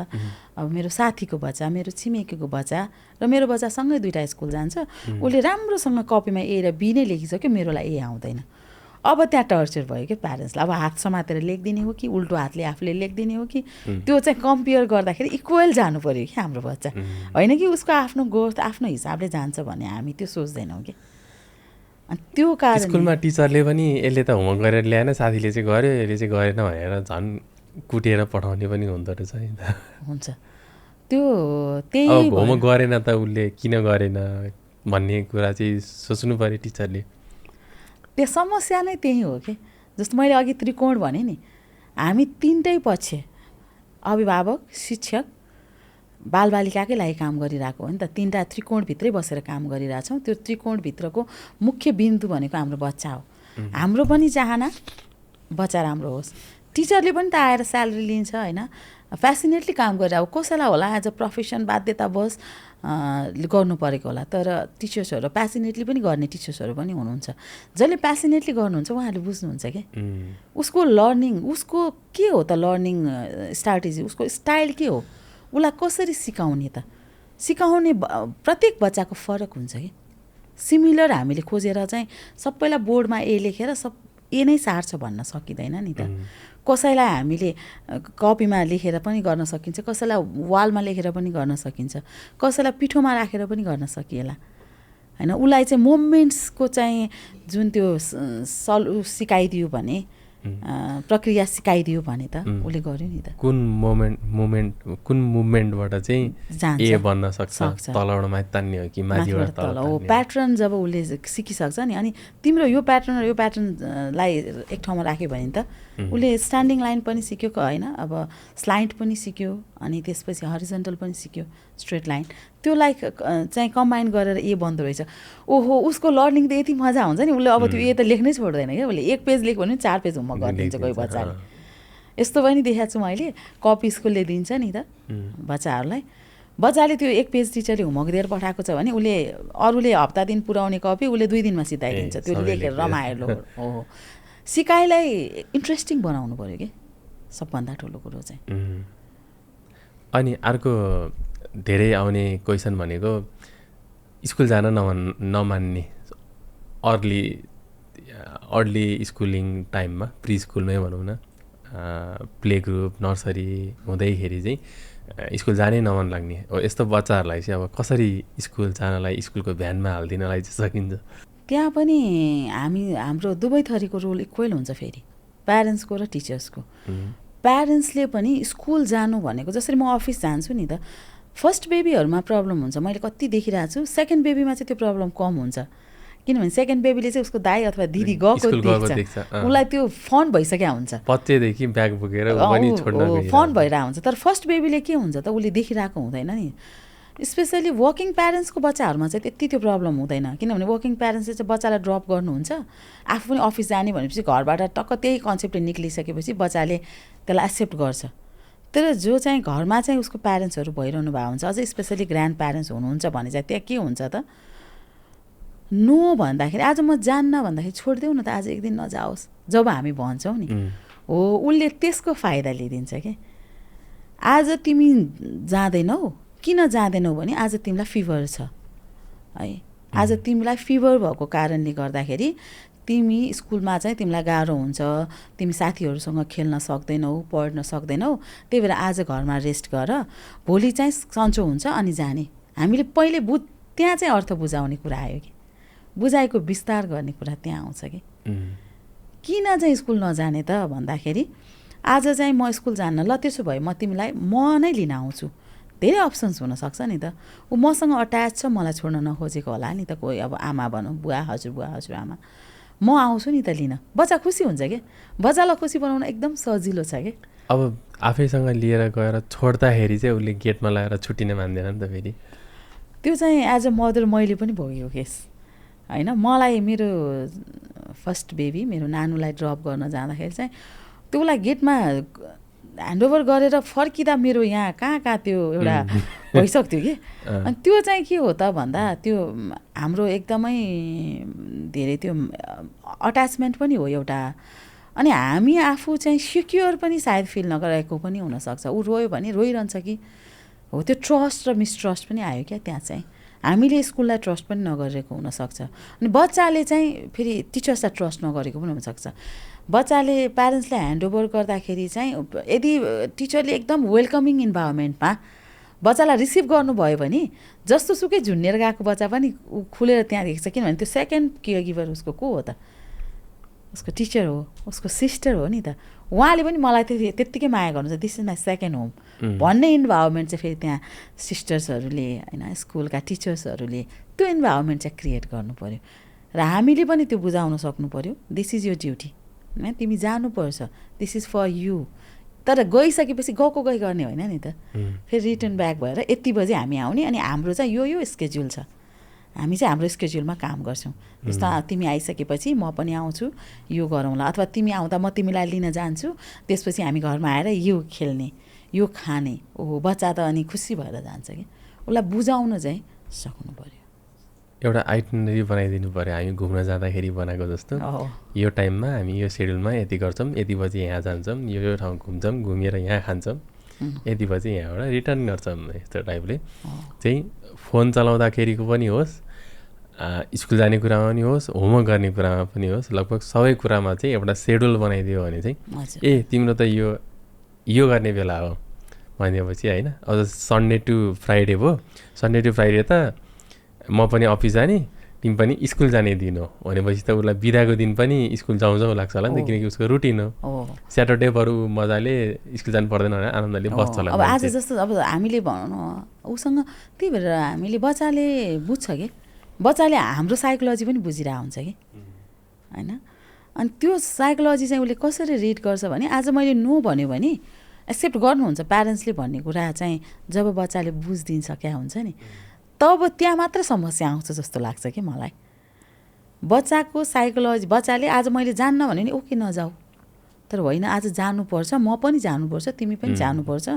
अब मेरो साथीको बच्चा, मेरो छिमेकीको बच्चा र मेरो बच्चा सँगै दुईवटा स्कुल जान्छ, उसले राम्रोसँग कपीमा ए र बी नै लेखिसक्यो, मेरोलाई ए आउँदैन। अब त्यहाँ टर्चर भयो कि प्यारेन्ट्सलाई, अब हात समातेर लेखिदिने हो कि उल्टो हातले आफूले लेखिदिने हो कि, त्यो चाहिँ कम्पेयर गर्दाखेरि इक्वल जानु पऱ्यो कि हाम्रो बच्चा, होइन कि उसको आफ्नो ग्रोथ आफ्नो हिसाबले जान्छ भन्ने हामी त्यो सोच्दैनौँ कि। त्यो कारण स्कुलमा टिचरले पनि यसले त होमवर्क गरेर ल्याएन, साथीले चाहिँ गर्यो यसले चाहिँ गरेन भनेर झन् कुटेर पठाउने पनि हुँदो रहेछ नि त। हुन्छ त्यो त्यही होमवर्क गरेन त उसले किन गरेन भन्ने कुरा चाहिँ सोच्नु पऱ्यो टिचरले। त्यो समस्या नै त्यही हो कि। जस्तो मैले अघि त्रिकोण भने नि, हामी तिनटै पक्ष अभिभावक, शिक्षक, बालबालिकाकै लागि काम गरिरहेको हो नि त। तिनवटा त्रिकोणभित्रै बसेर काम गरिरहेछौँ। त्यो त्रिकोणभित्रको मुख्य बिन्दु भनेको हाम्रो बच्चा हो। हाम्रो पनि चाहना बच्चा राम्रो होस्। टिचरले पनि त आएर स्यालेरी लिन्छ होइन, फेसिनेटली काम गरिरहेको, कसैलाई होला एज अ प्रोफेसन बाध्यतावश गर्नु परेको होला, तर टिचर्सहरू प्यासिनेटली पनि गर्ने टिचर्सहरू पनि हुनुहुन्छ। जसले प्यासिनेटली गर्नुहुन्छ उहाँहरूले बुझ्नुहुन्छ कि उसको लर्निङ, उसको के हो त लर्निङ स्ट्राटेजी, उसको स्टाइल के हो, उसलाई कसरी सिकाउने त। सिकाउने प्रत्येक बच्चाको फरक हुन्छ कि। सिमिलर हामीले खोजेर चाहिँ सबैलाई बोर्डमा ए लेखेर सब ए नै सार्छ भन्न सकिँदैन नि त। कसैलाई हामीले कपीमा लेखेर पनि गर्न सकिन्छ, कसैलाई वालमा लेखेर पनि गर्न सकिन्छ, कसैलाई पिठोमा राखेर पनि गर्न सकिएला होइन। उसलाई चाहिँ मोमेन्ट्सको चाहिँ जुन त्यो सिकाइदियो भने, प्रक्रिया सिकाइदियो भने त उसले गर्यो नि त। कुन मुभमेन्टबाट चाहिँ ए बन्न सक्छ, तलबाट माथि तान्ने हो कि माथिबाट तल हो, प्याटर्न जब उसले सिकिसक्छ नि, अनि तिम्रो यो प्याटर्न र यो प्याटर्नलाई एक ठाउँमा राख्यो भने त उसले स्ट्यान्डिङ लाइन पनि सिक्यो होइन, अब स्लाइड पनि सिक्यो, अनि त्यसपछि हरिजन्टल पनि सिक्यो, स्ट्रेट लाइन, त्योलाई चाहिँ कम्बाइन गरेर ए बन्दो रहेछ। ओहो, उसको लर्निङ त यति मजा हुन्छ नि, उसले अब त्यो ए त लेख्नै छोड्दैन क्या। उसले एक पेज लेख्यो भने 4 पेज होमवर्क गरिदिन्छ कोही बच्चाले। यस्तो पनि देखाएको छु मैले, कपी स्कुलले दिन्छ नि त बच्चाहरूलाई, बच्चाले त्यो एक पेज टिचरले होमवर्क दिएर पठाएको छ भने उसले अरूले हप्ता दिन पुऱ्याउने कपी उसले 2 दिनमा सिधाइदिन्छ, त्यो लेखेर रमाइलो हो। सिकाइलाई इन्ट्रेस्टिङ बनाउनु पऱ्यो कि सबभन्दा ठुलो कुरो चाहिँ। अनि अर्को धेरै आउने क्वेसन भनेको स्कुल जान नमान्ने अर्ली स्कुलिङ टाइममा, प्री स्कुलमै भनौँ न, प्ले ग्रुप नर्सरी हुँदैखेरि चाहिँ स्कुल जानै नमन लाग्ने यस्तो बच्चाहरूलाई चाहिँ अब कसरी स्कुल जानलाई स्कुलको भ्यानमा हालिदिनलाई चाहिँ सकिन्छ? त्यहाँ पनि हाम्रो दुवै थरीको रोल इक्वल हुन्छ फेरि, प्यारेन्ट्सको र टिचर्सको। प्यारेन्ट्सले पनि स्कुल जानु भनेको, जसरी म अफिस जान्छु नि त, फर्स्ट बेबीहरूमा प्रब्लम हुन्छ, मैले कति देखिरहेको छु। सेकेन्ड बेबीमा चाहिँ त्यो प्रब्लम कम हुन्छ, किनभने सेकेन्ड बेबीले चाहिँ उसको दाइ अथवा दिदी गएको देख्छ, उसलाई त्यो फन भइसक्यो हुन्छ, बच्चैदेखि ब्याग बोकेर फन भइरहेको हुन्छ। तर फर्स्ट बेबीले के हुन्छ त, उसले देखिरहेको हुँदैन नि। स्पेसली वर्किङ प्यारेन्ट्सको बच्चाहरूमा चाहिँ त्यति त्यो प्रब्लम हुँदैन, किनभने वर्किङ प्यारेन्ट्सले चाहिँ बच्चालाई ड्रप गर्नुहुन्छ, आफू पनि अफिस जाने भनेपछि घरबाट टक्क त्यही कन्सेप्टले निक्लिसकेपछि बच्चाले त्यसलाई एक्सेप्ट गर्छ। तर जो चाहिँ घरमा चाहिँ उसको प्यारेन्ट्सहरू भइरहनु भएको हुन्छ, अझै स्पेसली ग्रान्ड प्यारेन्ट्स हुनुहुन्छ भने चाहिँ त्यहाँ के हुन्छ त, नो भन्दाखेरि आज म जान्न भन्दाखेरि छोडिदेऊ न त, आज एक दिन नजाओस् जब हामी भन्छौँ नि, हो उसले त्यसको फाइदा लिइदिन्छ कि आज तिमी जाँदैनौ, किन जाँदैनौ भने आज तिमीलाई फिभर छ है, आज तिमीलाई फिभर भएको कारणले गर्दाखेरि तिमी स्कुलमा चाहिँ तिमीलाई गाह्रो हुन्छ, तिमी साथीहरूसँग खेल्न सक्दैनौ, पढ्न सक्दैनौ, त्यही भएर आज घरमा रेस्ट गर, भोलि चाहिँ सन्चो हुन्छ अनि जाने। हामीले पहिले त्यहाँ चाहिँ अर्थ बुझाउने कुरा आयो कि, बुझाइको विस्तार गर्ने कुरा त्यहाँ आउँछ कि किन चाहिँ स्कुल नजाने त भन्दाखेरि, आज चाहिँ म स्कुल जान्न, ल त्यसो भए म तिमीलाई म नै लिन आउँछु, धेरै अप्सन्स हुनसक्छ नि त। ऊ मसँग अट्याच छ, मलाई छोड्न नखोजेको होला नि त, कोही अब आमा भनौँ, बुवा हजुरआमा, म आउँछु नि त लिन, बच्चा खुसी हुन्छ क्या। बच्चालाई खुसी बनाउन एकदम सजिलो छ कि। अब आफैसँग लिएर गएर छोड्दाखेरि चाहिँ उसले गेटमा लगाएर छुट्टिन मान्दैन नि त फेरि। त्यो चाहिँ एज अ मदर मैले पनि भोगेको केस होइन। मलाई मेरो फर्स्ट बेबी, मेरो नानुलाई ड्रप गर्न जाँदाखेरि चाहिँ त्यसलाई गेटमा ह्यान्डओभर गरेर फर्किँदा मेरो यहाँ कहाँ त्यो एउटा भइसक्थ्यो कि। अनि त्यो चाहिँ के हो त भन्दा, त्यो हाम्रो एकदमै धेरै त्यो अट्याचमेन्ट पनि हो एउटा, अनि हामी आफू चाहिँ सिक्योर पनि सायद फिल नगरेको पनि हुनसक्छ। ऊ रोयो भने रोइरहन्छ कि, हो त्यो ट्रस्ट र मिसट्रस्ट पनि आयो क्या त्यहाँ चाहिँ। हामीले स्कुललाई ट्रस्ट पनि नगरेको हुनसक्छ, अनि बच्चाले चाहिँ फेरि टिचर्सलाई ट्रस्ट नगरेको पनि हुनसक्छ। बच्चाले प्यारेन्ट्सलाई ह्यान्डओभर गर्दाखेरि चाहिँ यदि टिचरले एकदम वेलकमिङ इन्भाइरोमेन्टमा बच्चालाई रिसिभ गर्नुभयो भने जस्तो सुकै झुन्नेर गएको बच्चा पनि खुलेर त्यहाँ देख्छ, किनभने त्यो सेकेन्ड केयर गिभर उसको को हो त, उसको टिचर हो, उसको सिस्टर हो नि त। उहाँले पनि मलाई त्यत्तिकै माया गर्नुहुन्छ, this is my second home भन्ने इन्भाइरोमेन्ट चाहिँ फेरि त्यहाँ सिस्टर्सहरूले होइन, स्कुलका टिचर्सहरूले त्यो इन्भाइरोमेन्ट चाहिँ क्रिएट गर्नु पऱ्यो, र हामीले पनि त्यो बुझाउन सक्नु पऱ्यो, दिस इज यो ड्युटी होइन, तिमी जानुपर्छ, दिस इज फर यु। तर गइसकेपछि गई गर्ने होइन नि त, फेरि रिटर्न ब्याक भएर यति बजी हामी आउने, अनि हाम्रो चाहिँ यो स्केड्युल छ, हामी चाहिँ हाम्रो स्केड्युलमा काम गर्छौँ। जस्तो तिमी आइसकेपछि म पनि आउँछु, यो गरौँला, अथवा तिमी आउँदा म तिमीलाई लिन जान्छु, त्यसपछि हामी घरमा आएर यो खेल्ने, यो खाने। ओहो बच्चा त अनि खुसी भएर जान्छ कि। उसलाई बुझाउन चाहिँ सक्नु पऱ्यो, एउटा आइटिनरी बनाइदिनु पऱ्यो, हामी घुम्न जाँदाखेरि बनाएको जस्तो। यो टाइममा हामी यो सेड्युलमा यति गर्छौँ, यति बजी यहाँ जान्छौँ, यो ठाउँ घुम्छौँ, घुमेर यहाँ खान्छौँ, यति बजी यहाँबाट रिटर्न गर्छौँ। यस्तो टाइपले चाहिँ फोन चलाउँदाखेरिको पनि होस्, स्कुल जाने कुरामा पनि होस्, होमवर्क गर्ने कुरामा पनि होस्, लगभग सबै कुरामा चाहिँ एउटा सेड्युल बनाइदियो भने चाहिँ ए तिम्रो त यो गर्ने बेला हो भनेपछि होइन। अझ सन्डे टु फ्राइडे भयो, सन्डे टु फ्राइडे त म पनि अफिस जाने, तिमी पनि स्कुल जाने दिन हो भनेपछि त उसलाई बिदाको दिन पनि स्कुल जाउँ लाग्छ होला नि त, किनकि उसको रुटिन हो। स्याटरडे बरु मजाले स्कुल जानु पर्दैन भने आनन्दले बस्छ होला। अब आज जस्तो अब हामीले भनौँ उसँग, त्यही भएर हामीले बच्चाले बुझ्छ कि, बच्चाले हाम्रो साइकोलोजी पनि बुझिरहेको हुन्छ कि होइन। अनि त्यो साइकोलोजी चाहिँ उसले कसरी रिड गर्छ भने, आज मैले नो भन्यो भने एक्सेप्ट गर्नुहुन्छ प्यारेन्ट्सले भन्ने कुरा चाहिँ जब बच्चाले बुझिदिन्छ क्या हुन्छ नि, तब त्यहाँ मात्र समस्या आउँछ जस्तो लाग्छ कि मलाई। बच्चाको साइकोलोजी, बच्चाले आज मैले जान्न भने नि ओके नजाऊ, तर होइन आज जानुपर्छ, म पनि जानुपर्छ, तिमी पनि जानुपर्छ,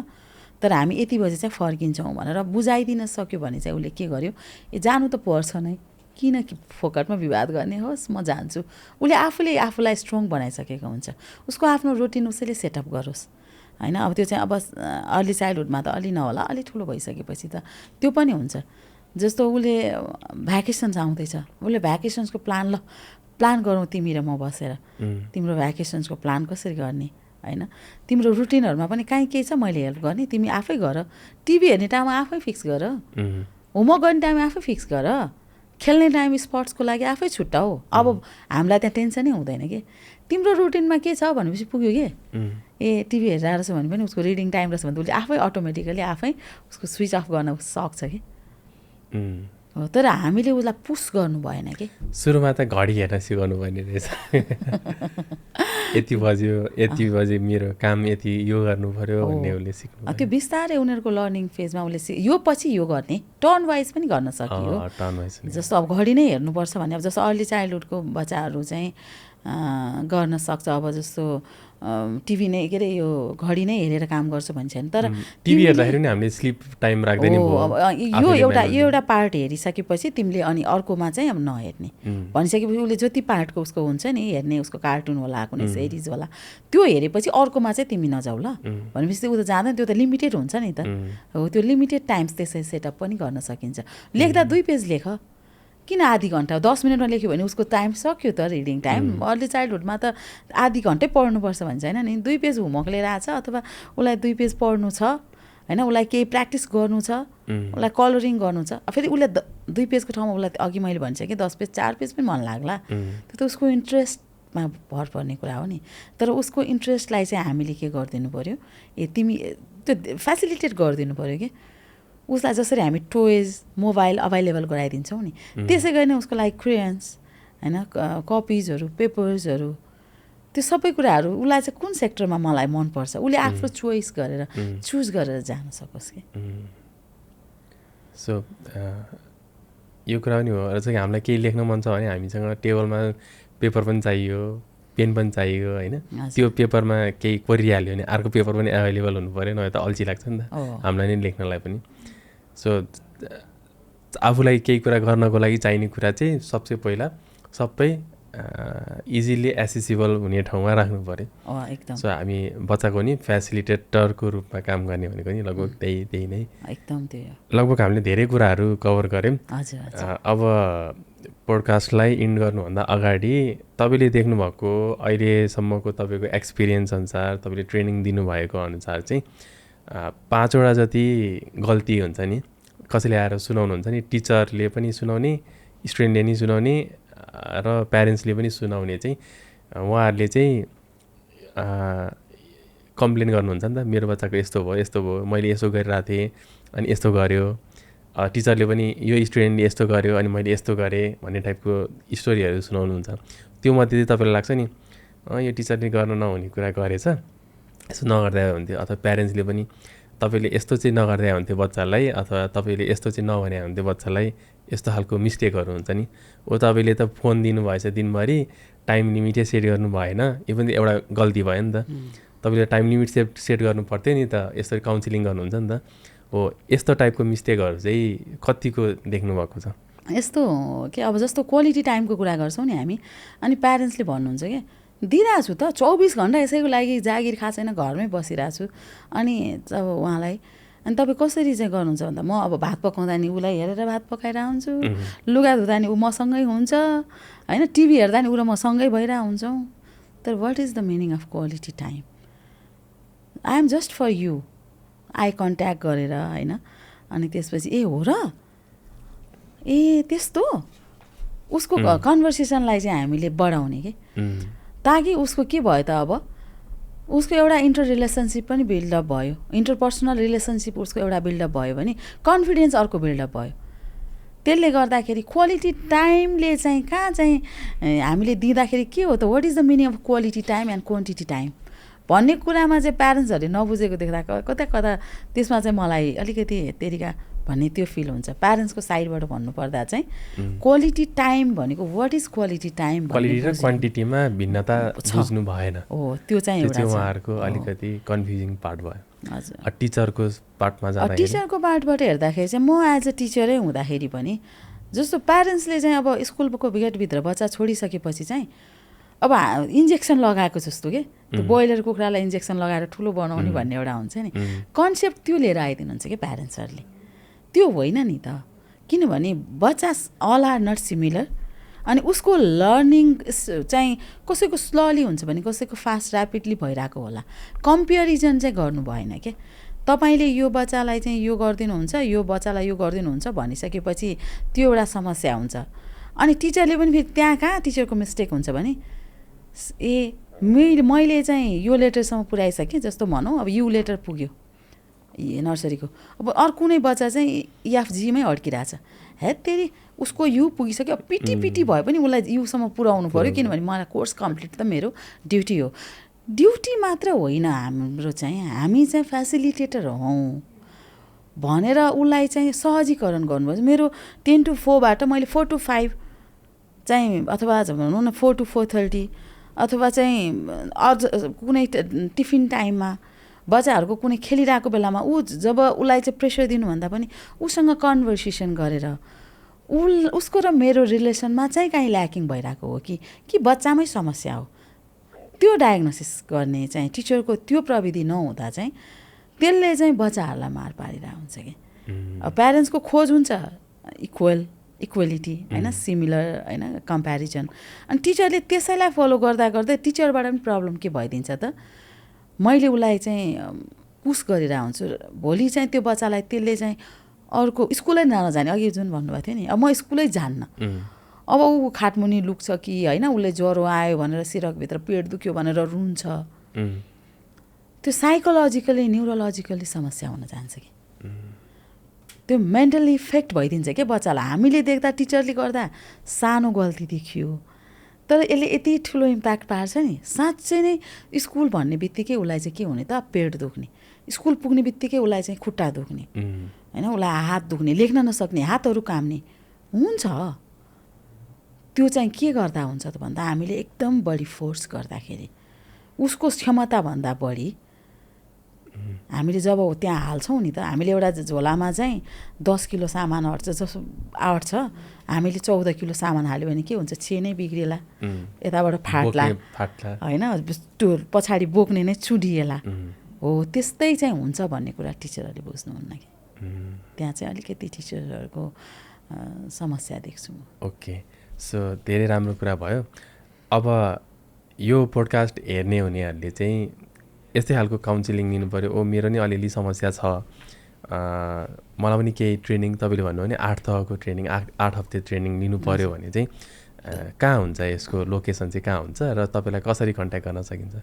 तर हामी यति बजी चाहिँ फर्किन्छौँ भनेर बुझाइदिन सक्यो भने चाहिँ उसले के गर्यो, ए जानु त पर्छ नै, किन फोकटमा विवाद गर्ने होस्, म जान्छु। उसले आफूलाई स्ट्रङ बनाइसकेको हुन्छ, उसको आफ्नो रुटिन उसैले सेटअप गरोस् होइन। अब त्यो चाहिँ अब अर्ली चाइल्डहुडमा त अलि नहोला, अलि ठुलो भइसकेपछि त त्यो पनि हुन्छ। जस्तो उसले भ्याकेसन्स आउँदैछ, उसले भ्याकेसन्सको प्लान गरौँ तिमी र म बसेर, तिम्रो भ्याकेसन्सको प्लान कसरी गर्ने होइन तिम्रो रुटिनहरूमा पनि काहीँ केही छ मैले हेल्प गर्ने तिमी आफै गर टिभी हेर्ने टाइममा आफै फिक्स गर होमवर्क गर्ने टाइममा आफै फिक्स गर खेल्ने टाइम स्पोर्ट्सको लागि आफै छुट्टाऊ अब हामीलाई त्यहाँ टेन्सनै हुँदैन कि तिम्रो रुटिनमा के छ भनेपछि पुग्यो कि ए टिभी हेरेर आएर छ भने पनि उसको रिडिङ टाइम रहेछ भने उसले आफै अटोमेटिकली आफै उसको स्विच अफ गर्न सक्छ कि हो तर हामीले उसलाई पुस गर्नु भएन कि सुरुमा त घडी हेर्न सिकाउनु पर्ने रहेछ यति बज्यो मेरो काम यति यो गर्नु पर्यो भन्ने उसले सिक्नु त्यो बिस्तारै उनीहरूको लर्निङ फेजमा उसले यो पछि यो गर्ने टर्न वाइज पनि गर्न सकियो जस्तो अब घडी नै हेर्नुपर्छ भने अब जस्तो अर्ली चाइल्डहुडको बच्चाहरू चाहिँ गर्न सक्छ अब जस्तो टिभी नै के अरे यो घडी नै हेरेर काम गर्छ भन्छ नि तर टिभी हेर्दाखेरि पनि हामीले स्लिप टाइम राख्दैन यो एउटा पार्ट हेरिसकेपछि तिमीले अनि अर्कोमा चाहिँ अब नहेर्ने भनिसकेपछि उसले जति पार्टको उसको हुन्छ नि हेर्ने उसको कार्टुन होला कुनै सिरिज होला त्यो हेरेपछि अर्कोमा चाहिँ तिमी नजाऊ ल भनेपछि ऊ त जाँदैन त्यो त लिमिटेड हुन्छ नि त हो त्यो लिमिटेड टाइम्स त्यसै सेटअप पनि गर्न सकिन्छ लेख्दा 2 पेज लेख किन आधी घन्टा 10 मिनटमा लेख्यो भने उसको टाइम सक्यो त रिडिङ टाइम अर्ली चाइल्डहुडमा त आधी घन्टै पढ्नुपर्छ भन्छ होइन नि 2 पेज होमवर्क लिएर आएको छ अथवा उसलाई 2 पेज पढ्नु छ होइन उसलाई केही प्र्याक्टिस गर्नु छ उसलाई कलरिङ गर्नु छ फेरि उसले 2 पेजको ठाउँमा उसलाई अघि मैले भन्छ कि 10 पेज 4 पेज पनि मन लाग्ला त्यो त उसको इन्ट्रेस्टमा भर पर्ने कुरा हो नि तर उसको इन्ट्रेस्टलाई चाहिँ हामीले के गरिदिनु पऱ्यो तिमी त्यो फेसिलिटेट गरिदिनु पऱ्यो कि उसलाई जसरी हामी टोयज मोबाइल अभाइलेबल गराइदिन्छौँ नि त्यसै गरी नै उसको लागि क्रेयन्स होइन कपिजहरू पेपर्सहरू त्यो सबै कुराहरू उसलाई चाहिँ कुन सेक्टरमा मलाई मनपर्छ उसले आफ्नो चोइस गरेर चुज गरेर जान सकोस् कि सो यो कुरा पनि हो र चाहिँ हामीलाई केही लेख्न मन छ भने हामीसँग टेबलमा पेपर पनि चाहियो पेन पनि चाहियो होइन त्यो पेपरमा केही कोरिहाल्यो भने अर्को पेपर पनि एभाइलेबल हुनु पऱ्यो नभए त अल्छी लाग्छ नि त हामीलाई नै लेख्नलाई पनि सो आफूलाई केही कुरा गर्नको लागि चाहिने कुरा चाहिँ सबसे पहिला सबै इजिली एसेसिबल हुने ठाउँमा राख्नु पऱ्यो सो हामी बच्चाको नि फेसिलिटेटरको रूपमा काम गर्ने भनेको नि लगभग त्यही नै एकदम त्यही लगभग हामीले धेरै कुराहरू कभर गऱ्यौँ अब पोडकास्टलाई इन्ड गर्नुभन्दा अगाडि तपाईँले देख्नुभएको अहिलेसम्मको तपाईँको एक्सपिरियन्स अनुसार तपाईँले ट्रेनिङ दिनुभएको अनुसार चाहिँ 5वटा जति गल्ती हुन्छ नि कसैले आएर सुनाउनुहुन्छ नि टिचरले पनि सुनाउने स्टुडेन्टले नि सुनाउने र प्यारेन्ट्सले पनि सुनाउने चाहिँ उहाँहरूले चाहिँ कम्प्लेन गर्नुहुन्छ नि त मेरो बच्चाको यस्तो भयो मैले यसो गरिरहेको थिएँ अनि यस्तो गर्यो टिचरले पनि यो स्टुडेन्टले यस्तो गर्यो अनि मैले यस्तो गरेँ भन्ने टाइपको स्टोरीहरू सुनाउनुहुन्छ त्यो मध्ये चाहिँ तपाईँलाई लाग्छ नि यो टिचरले गर्न नहुने कुरा गरेछ यसो नगर्दा हुन्थ्यो अथवा प्यारेन्ट्सले पनि तपाईँले यस्तो चाहिँ नगर्दा हुन्थ्यो बच्चालाई अथवा तपाईँले यस्तो चाहिँ नभने हुन्थ्यो बच्चालाई यस्तो खालको मिस्टेकहरू हुन्छ नि तपाईँले त फोन दिनुभएछ दिनभरि टाइम लिमिटै सेट गर्नु भएन यो पनि एउटा गल्ती भयो नि त तपाईँले टाइम लिमिट सेट गर्नु पर्थ्यो नि त यसरी काउन्सिलिङ गर्नुहुन्छ नि त हो यस्तो टाइपको मिस्टेकहरू चाहिँ कतिको देख्नुभएको छ यस्तो के अब जस्तो क्वालिटी टाइमको कुरा गर्छौँ नि हामी अनि प्यारेन्ट्सले भन्नुहुन्छ कि दिइरहेको छु त 24 घन्टा यसैको लागि जागिर खाएको छैन घरमै बसिरहेको छु अनि अब उहाँलाई अनि तपाईँ कसरी चाहिँ गर्नुहुन्छ भन्दा म अब भात पकाउँदा नि उसलाई हेरेर भात पकाइरहेको हुन्छु लुगा धुँदा नि ऊ मसँगै हुन्छ होइन टिभी हेर्दा नि ऊ र म सँगै भइरहेको हुन्छौँ तर what is the meaning of quality time I am just for you I contact गरेर होइन अनि त्यसपछि ए हो र ए त्यस्तो उसको कन्भर्सेसनलाई चाहिँ हामीले बढाउने कि ताकि उसको के भयो त अब उसको एउटा इन्टर रिलेसनसिप पनि बिल्डअप भयो इन्टरपर्सनल रिलेसनसिप उसको एउटा बिल्डअप भयो भने कन्फिडेन्स अर्को बिल्डअप भयो त्यसले गर्दाखेरि क्वालिटी टाइमले चाहिँ कहाँ चाहिँ हामीले दिँदाखेरि के हो त what is the meaning of quality time and quantity time भन्ने कुरामा चाहिँ प्यारेन्ट्सहरूले नबुझेको देख्दा कता त्यसमा चाहिँ मलाई अलिकति तेरिका भन्ने त्यो फिल हुन्छ प्यारेन्ट्सको साइडबाट भन्नुपर्दा चाहिँ क्वालिटी टाइम भनेको what is quality time quality र क्वान्टिटीमा भिन्नता बुझ्नु भएन हो त्यो चाहिँ एउटा उहाँहरूको अलिकति कन्फ्युजिङ पार्ट भयो हजुर टिचरको पार्टमा जाँदाखेरि टिचरको पार्टबाट हेर्दाखेरि चाहिँ म एज अ टिचरै हुँदाखेरि पनि जस्तो प्यारेन्ट्सले चाहिँ अब स्कुलको गेटभित्र बच्चा छोडिसकेपछि चाहिँ अब इन्जेक्सन लगाएको जस्तो के त्यो ब्रोइलर कुखुरालाई इन्जेक्सन लगाएर ठुलो बनाउने भन्ने एउटा हुन्छ नि कन्सेप्ट त्यो लिएर आइदिनुहुन्छ कि प्यारेन्ट्सहरूले त्यो होइन नि त किनभने बच्चा अल आर नट सिमिलर अनि उसको लर्निङ चाहिँ कसैको स्लोली हुन्छ भने कसैको फास्ट ऱ्यापिडली भइरहेको होला। कम्पेरिजन चाहिँ गर्नु भएन क्या। तपाईँले यो बच्चालाई चाहिँ यो गरिदिनुहुन्छ, यो बच्चालाई यो गरिदिनुहुन्छ भनिसकेपछि त्यो एउटा समस्या हुन्छ। अनि टिचरले पनि फेरि त्यहाँ कहाँ टिचरको मिस्टेक हुन्छ भने मैले चाहिँ यो लेटरसम्म पुर्याइसकेँ जस्तो भनौँ, अब यु लेटर पुग्यो नर्सरीको, अब अर्को कुनै बच्चा चाहिँ EFGमै अड्किरहेछ, हेत्तेरी उसको यु पुगिसक्यो, पिटी भए पनि उसलाई युसम्म पुर्याउनु पऱ्यो, किनभने मलाई कोर्स कम्प्लिट त मेरो ड्युटी हो। ड्युटी मात्र होइन हाम्रो चाहिँ, हामी चाहिँ फेसिलिटेटर हौँ भनेर उसलाई चाहिँ सहजीकरण गर्नुपर्छ। मेरो 10 to 4बाट मैले 4 to 5 चाहिँ अथवा भनौँ न 4 to 4:30 अथवा चाहिँ अझ कुनै टिफिन टाइममा बच्चाहरूको कुनै खेलिरहेको बेलामा जब उसलाई चाहिँ प्रेसर दिनुभन्दा पनि उसँग कन्भर्सेसन गरेर उसको र मेरो रिलेसनमा चाहिँ काहीँ ल्याकिङ भइरहेको हो कि बच्चामै समस्या हो, त्यो डायग्नोसिस गर्ने चाहिँ टिचरको त्यो प्रविधि नहुँदा चाहिँ त्यसले चाहिँ बच्चाहरूलाई मार पारिरहेको हुन्छ कि। अब प्यारेन्ट्सको खोज हुन्छ इक्वेलिटी होइन, सिमिलर होइन, कम्पेरिजन, अनि टिचरले त्यसैलाई फलो गर्दा गर्दै टिचरबाट पनि प्रब्लम के भइदिन्छ त, मैले उसलाई चाहिँ पुस गरिरहेको हुन्छु, भोलि चाहिँ त्यो बच्चालाई त्यसले चाहिँ अर्को स्कुलै नजाने, अघि जुन भन्नुभएको थियो नि, अब म स्कुलै जान्न, अब ऊ खाटमुनि लुक्छ कि होइन, उसले ज्वरो आयो भनेर सिरकभित्र पेट दुख्यो भनेर रुन्छ, त्यो साइकोलोजिकली न्युरोलोजिकली समस्या हुन जान्छ कि त्यो मेन्टल इफेक्ट भइदिन्छ क्या बच्चालाई। हामीले देख्दा टिचरले गर्दा सानो गल्ती देखियो, तर यसले यति ठुलो इम्प्याक्ट पार्छ नि। साँच्चै नै स्कुल भन्ने बित्तिकै उसलाई चाहिँ के हुने त, पेट दुख्ने, स्कुल पुग्ने बित्तिकै उसलाई चाहिँ खुट्टा दुख्ने होइन, उसलाई हात दुख्ने, लेख्न नसक्ने, हातहरू काम्ने हुन्छ। त्यो चाहिँ के गर्दा हुन्छ त भन्दा हामीले एकदम बढी फोर्स गर्दाखेरि उसको क्षमताभन्दा बढी हामीले जब त्यहाँ हाल्छौँ नि त, हामीले एउटा झोलामा चाहिँ 10 किलो सामान अट्छ, हामीले 14 किलो सामान हाल्यो भने के हुन्छ, छेनै बिग्रिएला, यताबाट फाट्ला होइन, त्यो पछाडि बोक्ने नै चुडिएला हो, त्यस्तै चाहिँ हुन्छ भन्ने कुरा टिचरहरूले बुझ्नुहुन्न कि। त्यहाँ चाहिँ अलिकति टिचरहरूको समस्या देख्छु म। ओके, सो धेरै राम्रो कुरा भयो। अब यो पोडकास्ट हेर्ने हुनेहरूले चाहिँ यस्तै खालको काउन्सिलिङ लिनु पऱ्यो, मेरो नि अलिअलि समस्या छ, मलाई पनि केही ट्रेनिङ, तपाईँले भन्नुभयो भने 8 तहको ट्रेनिङ, 8 हप्ते ट्रेनिङ लिनु पऱ्यो भने चाहिँ कहाँ हुन्छ, यसको लोकेसन चाहिँ कहाँ हुन्छ र तपाईँलाई कसरी कन्ट्याक्ट गर्न सकिन्छ?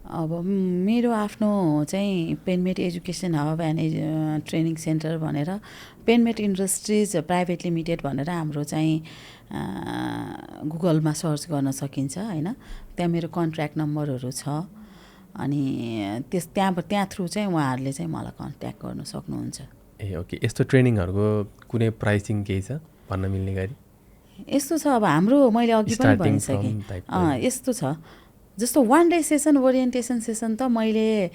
अब मेरो आफ्नो चाहिँ Penmate education hub and training centre भनेर, पेनमेट इन्डस्ट्रिज प्राइभेट लिमिटेड भनेर हाम्रो चाहिँ गुगलमा सर्च गर्न सकिन्छ होइन, त्यहाँ मेरो कन्ट्र्याक्ट नम्बरहरू छ, अनि त्यहाँ थ्रु चाहिँ उहाँहरूले चाहिँ मलाई कन्ट्याक्ट गर्न सक्नुहुन्छ। ए ओके, यस्तो ट्रेनिङहरूको कुनै प्राइसिङ केही छ भन्न मिल्ने गरी? यस्तो छ, अब हाम्रो मैले अघि पनि भनिसकेँ, यस्तो छ, जस्तो 1 डे सेसन, ओरिएन्टेसन सेसन त मैले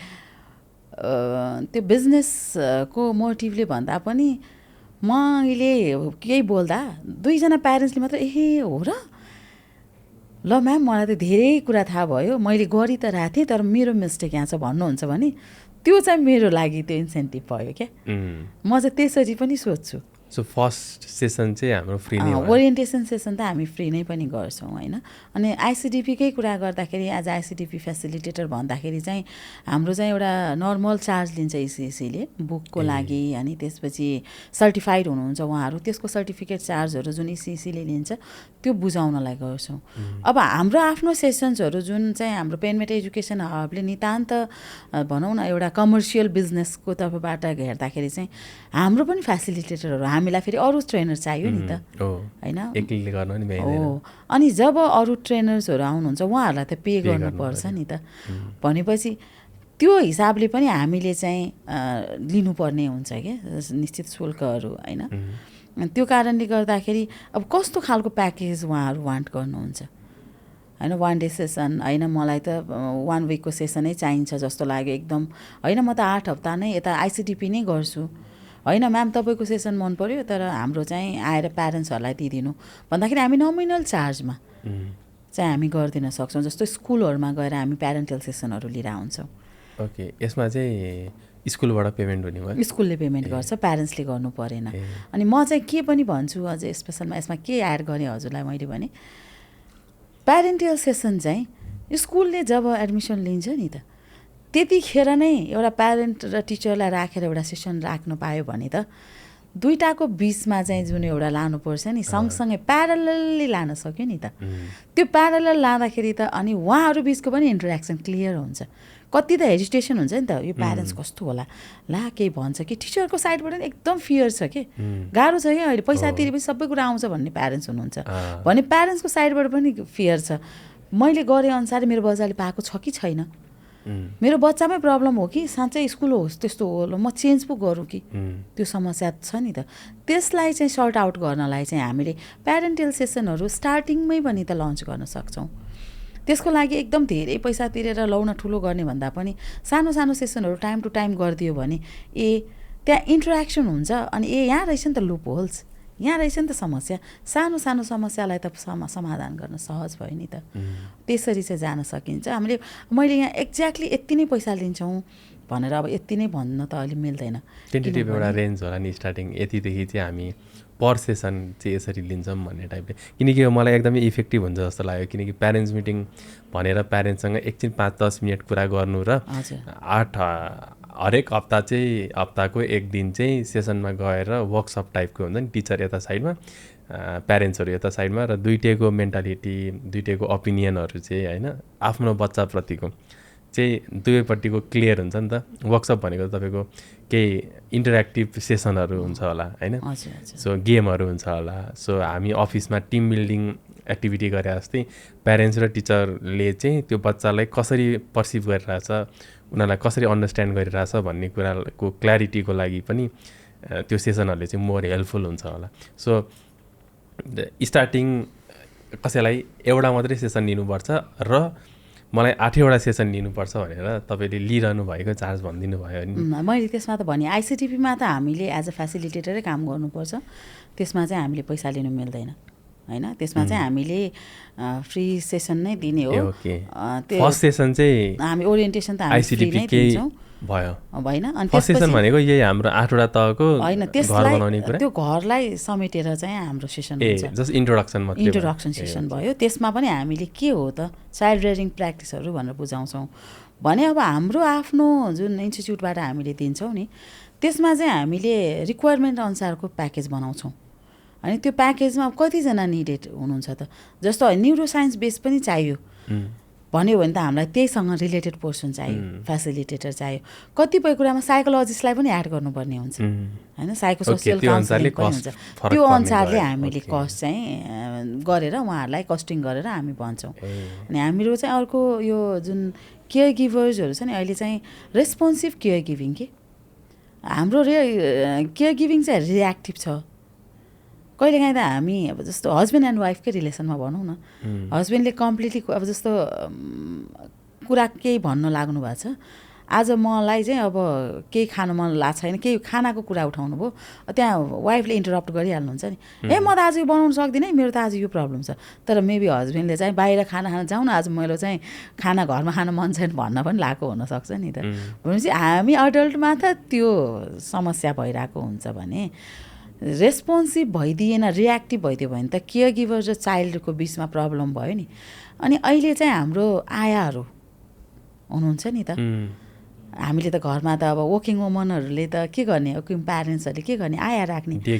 त्यो बिजनेसको मोटिभले भन्दा पनि मैले केही बोल्दा 2 जना प्यारेन्ट्सले मात्र हो र, ल म्याम मलाई त धेरै कुरा थाहा भयो, मैले गरि त रहेको थिएँ, तर मेरो मिस्टेक यहाँ छ भन्नुहुन्छ भने त्यो चाहिँ मेरो लागि त्यो इन्सेन्टिभ भयो क्या। म चाहिँ त्यसरी पनि सोध्छु। सो फर्स्ट सेसन चाहिँ हाम्रो फ्री नै हो, ओरिएन्टेसन सेसन त हामी फ्री नै पनि गर्छौँ होइन। अनि आइसिडिपीकै कुरा गर्दाखेरि, एज आइसिडिपी फेसिलिटेटर भन्दाखेरि चाहिँ हाम्रो चाहिँ एउटा नर्मल चार्ज लिन्छ इसिएसीले बुकको लागि, अनि त्यसपछि सर्टिफाइड हुनुहुन्छ उहाँहरू, त्यसको सर्टिफिकेट चार्जहरू जुन इसिएसीले लिन्छ त्यो बुझाउनलाई गर्छौँ। अब हाम्रो आफ्नो सेसन्सहरू जुन चाहिँ हाम्रो पेनमेट एजुकेसन हबले नितान्त भनौँ न एउटा कमर्सियल बिजनेसको तर्फबाट हेर्दाखेरि चाहिँ हाम्रो पनि फेसिलिटेटरहरू, हामीलाई फेरि अरू ट्रेनर चाहियो नि त होइन, एक्लैले गर्न नि हो। अनि जब अरू ट्रेनर्सहरू आउनुहुन्छ उहाँहरूलाई त पे गर्नुपर्छ नि त, भनेपछि त्यो हिसाबले पनि हामीले चाहिँ लिनुपर्ने हुन्छ क्या निश्चित शुल्कहरू होइन। त्यो कारणले गर्दाखेरि अब कस्तो खालको प्याकेज उहाँहरू वान्ट गर्नुहुन्छ होइन, 1 डे सेसन होइन, मलाई त 1 विकको सेसनै चाहिन्छ जस्तो लाग्यो एकदम होइन, म त 8 हप्ता नै यता आइसिडिपी नै गर्छु होइन म्याम, तपाईँको सेसन मन पऱ्यो तर हाम्रो चाहिँ आएर प्यारेन्ट्सहरूलाई दिइदिनु भन्दाखेरि हामी नोमिनल चार्जमा चाहिँ हामी गरिदिन सक्छौँ। जस्तो स्कुलहरूमा गएर हामी प्यारेन्टल सेसनहरू लिएर आउँछौँ। ओके, यसमा चाहिँ स्कुलबाट पेमेन्ट हुने भयो? स्कुलले पेमेन्ट गर्छ, प्यारेन्ट्सले गर्नु परेन। अनि म चाहिँ के पनि भन्छु अझै स्पेसलमा यसमा के एड गरेँ हजुरलाई मैले भने प्यारेन्टियल सेसन चाहिँ स्कुलले जब एडमिसन लिन्छ नि त त्यतिखेर नै एउटा प्यारेन्ट र टिचरलाई राखेर एउटा सेसन राख्नु पायो भने त दुईटाको बिचमा चाहिँ जुन एउटा लानुपर्छ नि सँगसँगै प्यारलली लान सक्यो नि त। त्यो प्यारलल लाँदाखेरि त अनि उहाँहरू बिचको पनि इन्टरेक्सन क्लियर हुन्छ। कति त हेजिटेसन हुन्छ नि त यो प्यारेन्ट्स कस्तो होला ला केही भन्छ कि टिचरको साइडबाट नि एकदम फियर छ कि गाह्रो छ कि अहिले पैसा तिरेपछि सबै कुरा आउँछ भन्ने प्यारेन्ट्स हुनुहुन्छ भने प्यारेन्ट्सको साइडबाट पनि फियर छ मैले गरे अनुसार मेरो बच्चाले पाएको छ कि छैन, मेरो बच्चामै प्रब्लम हो कि साँच्चै स्कुल होस् त्यस्तो हो म चेन्ज पो गरौँ कि त्यो समस्या छ नि त। त्यसलाई चाहिँ सर्ट आउट गर्नलाई चाहिँ हामीले प्यारेन्टियल सेसनहरू स्टार्टिङमै पनि त लन्च गर्न सक्छौँ। त्यसको लागि एकदम धेरै पैसा तिरेर लाउन ठुलो गर्ने भन्दा पनि सानो सानो सेसनहरू टाइम टु टाइम गरिदियो भने त्यहाँ इन्टरेक्सन हुन्छ अनि यहाँ रहेछ नि त लुप होल्स, यहाँ रहेछ नि त समस्या, सानो सानो समस्यालाई त समाधान गर्न सहज भयो नि त। त्यसरी चाहिँ जान सकिन्छ। मैले यहाँ एक्ज्याक्टली यति नै पैसा लिन्छौँ भनेर अब यति नै भन्न त अलि मिल्दैन। टेन्टेटिभ एउटा रेन्ज होला नि स्टार्टिङ यतिदेखि चाहिँ हामी पर सेसन चाहिँ यसरी लिन्छौँ भन्ने टाइपले, किनकि मलाई एकदमै इफेक्टिभ हुन्छ जस्तो लाग्यो। किनकि प्यारेन्ट्स मिटिङ भनेर प्यारेन्ट्ससँग एकछिन 5-10 मिनट कुरा गर्नु र हरेक हप्ता चाहिँ हप्ताको एक दिन चाहिँ सेसनमा गएर वर्कसप टाइपको हुन्छ नि, टिचर यता साइडमा प्यारेन्ट्सहरू यता साइडमा र दुइटैको मेन्टालिटी दुइटैको ओपिनियनहरू चाहिँ होइन आफ्नो बच्चाप्रतिको चाहिँ दुवैपट्टिको क्लियर हुन्छ नि त। वर्कसप भनेको तपाईँको केही इन्टरेक्टिभ सेसनहरू हुन्छ होला होइन, सो गेमहरू हुन्छ होला। सो हामी अफिसमा टिम बिल्डिङ एक्टिभिटी गरे जस्तै प्यारेन्ट्स र टिचरले चाहिँ त्यो बच्चालाई कसरी पर्सिभ गरिरहेछ, उनीहरूलाई कसरी अन्डरस्ट्यान्ड गरिरहेछ भन्ने कुराको क्ल्यारिटीको लागि पनि त्यो सेसनहरूले चाहिँ मोर हेल्पफुल हुन्छ होला। सो स्टार्टिङ कसैलाई एउटा मात्रै सेसन लिनुपर्छ र मलाई 8वटा सेसन लिनुपर्छ भनेर तपाईँले लिइरहनु भएको चार्ज भनिदिनु भयो नि। मैले त्यसमा त भने आइसिटिपीमा त हामीले एज अ फेसिलिटेटरै काम गर्नुपर्छ, त्यसमा चाहिँ हामीले पैसा लिनु मिल्दैन होइन। त्यसमा चाहिँ हामीले फ्री सेसन नै दिने हो। त्यो फर्स्ट सेसन चाहिँ हामी ओरिएन्टेसन त हामी फ्री नै दिन्छौँ भयो होइन। अनि फर्स्ट सेसन भनेको यही हाम्रो 8वटा तहको होइन, त्यसलाई त्यो घरलाई समेटेर चाहिँ हाम्रो सेसन हुन्छ। जस्ट इन्ट्रोडक्सन मात्रै, इन्ट्रोडक्सन सेसन भयो। त्यसमा पनि हामीले के हो त चाइल्ड रेयरिङ प्र्याक्टिसहरू भनेर बुझाउँछौँ भने अब हाम्रो आफ्नो जुन इन्स्टिच्युटबाट हामीले दिन्छौँ नि त्यसमा चाहिँ हामीले रिक्वायरमेन्ट अनुसारको प्याकेज बनाउँछौँ। अनि त्यो प्याकेजमा कतिजना निडेड हुनुहुन्छ त, जस्तो न्युरो साइन्स बेस पनि चाहियो भन्यो भने त हामीलाई त्यहीसँग रिलेटेड पर्सन चाहियो, फेसिलिटेटर चाहियो। कतिपय कुरामा साइकोलोजिस्टलाई पनि एड गर्नुपर्ने हुन्छ होइन, साइकोसोसियल काउन्सिलिङ पनि हुन्छ। त्यो अनुसारले हामीले कस्ट चाहिँ गरेर उहाँहरूलाई कस्टिङ गरेर हामी भन्छौँ। अनि हाम्रो चाहिँ अर्को यो जुन केयर गिभर्सहरू छ नि अहिले चाहिँ रेस्पोन्सिभ केयर गिभिङ कि हाम्रो केयर गिभिङ चाहिँ रियाक्टिभ छ। कहिलेकाहीँ त हामी अब जस्तो हस्बेन्ड एन्ड वाइफकै रिलेसनमा भनौँ न, हस्बेन्डले कम्प्लिटली अब जस्तो कुरा केही भन्न लाग्नु भएको छ, आज मलाई चाहिँ अब केही खानु मन लाग्छ छैन, केही खानाको कुरा उठाउनु भयो, त्यहाँ वाइफले इन्टरप्ट गरिहाल्नुहुन्छ नि, म त आज यो बनाउनु सक्दिनँ, मेरो त आज यो प्रब्लम छ। तर मेबी हस्बेन्डले चाहिँ बाहिर खाना खान जाउँ न, आज मेरो चाहिँ खाना घरमा खान मन छैन भन्न पनि लागेको हुनसक्छ नि त। भनेपछि हामी अडल्टमा त त्यो समस्या भइरहेको हुन्छ भने रेस्पोन्सिभ भइदिएन, रियाक्टिभ भइदियो भने त केयर गिभर र चाइल्डको बिचमा प्रब्लम भयो नि। अनि अहिले चाहिँ हाम्रो आयाहरू हुनुहुन्छ नि त, हामीले त घरमा त अब वर्किङ वुमनहरूले त के गर्ने, प्यारेन्ट्सहरूले के गर्ने, आया राख्ने, डे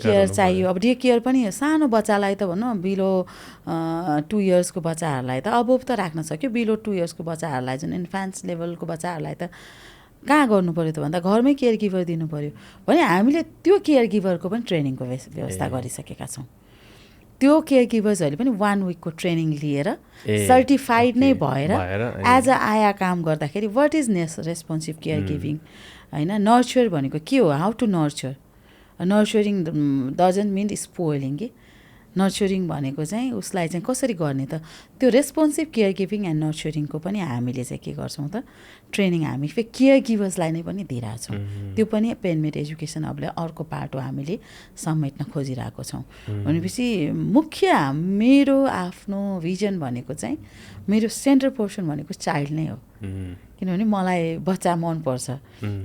केयर चाहियो। अब डे केयर पनि सानो बच्चालाई त भनौँ बिलो 2 इयर्सको बच्चाहरूलाई त अबोभ त राख्न सक्यो, बिलो 2 इयर्सको बच्चाहरूलाई जुन इन्फान्ट्स लेभलको बच्चाहरूलाई त कहाँ गर्नु पऱ्यो त भन्दा घरमै केयर गिभर दिनु पऱ्यो भने हामीले त्यो केयर गिभरको पनि ट्रेनिङको व्यवस्था गरिसकेका छौँ। त्यो केयर गिभर्सहरूले पनि 1 विकको ट्रेनिङ लिएर सर्टिफाइड नै भएर एज अ आया काम गर्दाखेरि what is responsive caregiving होइन। नर्चर भनेको के हो, how to nurture, nurturing doesn't mean spoiling कि नर्चरिङ भनेको चाहिँ उसलाई चाहिँ कसरी गर्ने त, त्यो रेस्पोन्सिभ केयर गिभिङ एन्ड नर्चरिङको पनि हामीले चाहिँ के गर्छौँ त, ट्रेनिङ हामी फेरि केयर गिभर्सलाई नै पनि दिइरहेको छौँ। त्यो पनि पेनमेड एजुकेसन हबले अर्को पाटो हामीले समेट्न खोजिरहेको छौँ। भनेपछि मुख्य मेरो आफ्नो भिजन भनेको चाहिँ मेरो सेन्टर पोर्सन भनेको चाइल्ड नै हो। किनभने मलाई बच्चा मनपर्छ,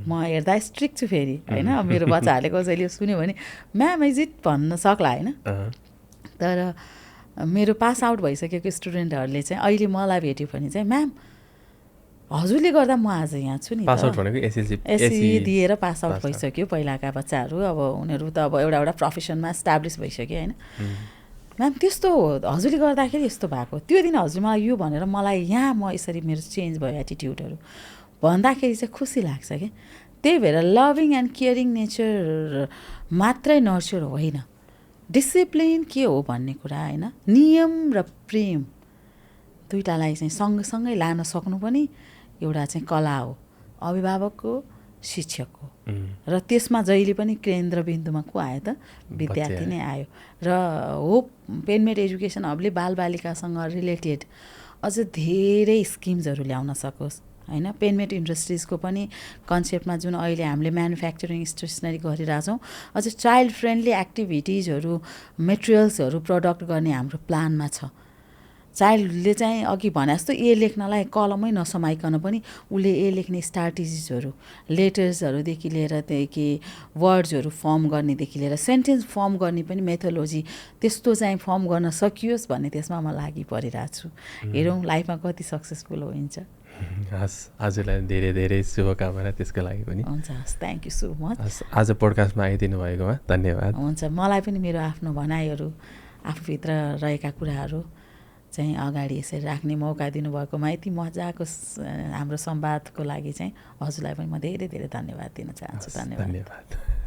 म हेर्दा स्ट्रिक्ट छु फेरि होइन। मेरो बच्चाहरूले कसैले सुन्यो भने म्याम इज इट भन्न सक्ला होइन। तर मेरो पास आउट भइसकेको स्टुडेन्टहरूले चाहिँ अहिले मलाई भेट्यो भने चाहिँ म्याम हजुरले गर्दा म आज यहाँ छु नि। पास आउट भनेको एससी दिएर पास आउट भइसक्यो पहिलाका बच्चाहरू, अब उनीहरू त अब एउटा प्रोफेसनमा इस्टाब्लिस भइसक्यो होइन। म्याम त्यस्तो हो, हजुरले गर्दाखेरि यस्तो भएको, त्यो दिन हजुर मलाई यो भनेर मलाई यहाँ म यसरी मेरो चेन्ज भयो एटिट्युडहरू भन्दाखेरि चाहिँ खुसी लाग्छ क्या। त्यही भएर लभिङ एन्ड केयरिङ नेचर मात्रै नर्चर होइन, डिसिप्लिन के हो भन्ने कुरा होइन, नियम र प्रेम दुइटालाई चाहिँ सँगसँगै लान सक्नु पनि एउटा चाहिँ कला हो अभिभावकको शिक्षकको। र त्यसमा जहिले पनि केन्द्रबिन्दुमा को आयो त, विद्यार्थी नै आयो। र हो पेनमेड एजुकेसन हबले बालबालिकासँग रिलेटेड अझ धेरै स्किम्सहरू ल्याउन सकोस् होइन। पेनमेड इन्डस्ट्रिजको पनि कन्सेप्टमा जुन अहिले हामीले म्यानुफ्याक्चरिङ स्टेसनरी गरिरहेछौँ, अझ चाइल्ड फ्रेन्डली एक्टिभिटिजहरू मेटेरियल्सहरू प्रडक्ट गर्ने हाम्रो प्लानमा छ। चाइल्डले चाहिँ अघि भने जस्तो ए लेख्नलाई कलमै नसमाइकन पनि उसले ए लेख्ने स्ट्राटेजिजहरू, लेटर्सहरूदेखि लिएर त्यही वर्ड्सहरू फर्म गर्नेदेखि लिएर सेन्टेन्स फर्म गर्ने पनि मेथोलोजी त्यस्तो चाहिँ फर्म गर्न सकियोस् भन्ने त्यसमा म लागि परिरहेको छु। हेरौँ लाइफमा कति सक्सेसफुल हुन्छ। हस्, हजुरलाई धेरै धेरै शुभकामना त्यसको लागि पनि। हुन्छ, हस्, थ्याङ्क यू सो मच। हस्, आज पोडकास्टमा आइदिनु भएकोमा धन्यवाद। हुन्छ, मलाई पनि मेरो आफ्नो भनाइहरू आफूभित्र रहेका कुराहरू चाहिँ अगाडि यसरी राख्ने मौका दिनुभएकोमा यति मजाको हाम्रो संवादको लागि चाहिँ हजुरलाई पनि म धेरै धेरै धन्यवाद दिन चाहन्छु। धन्यवाद।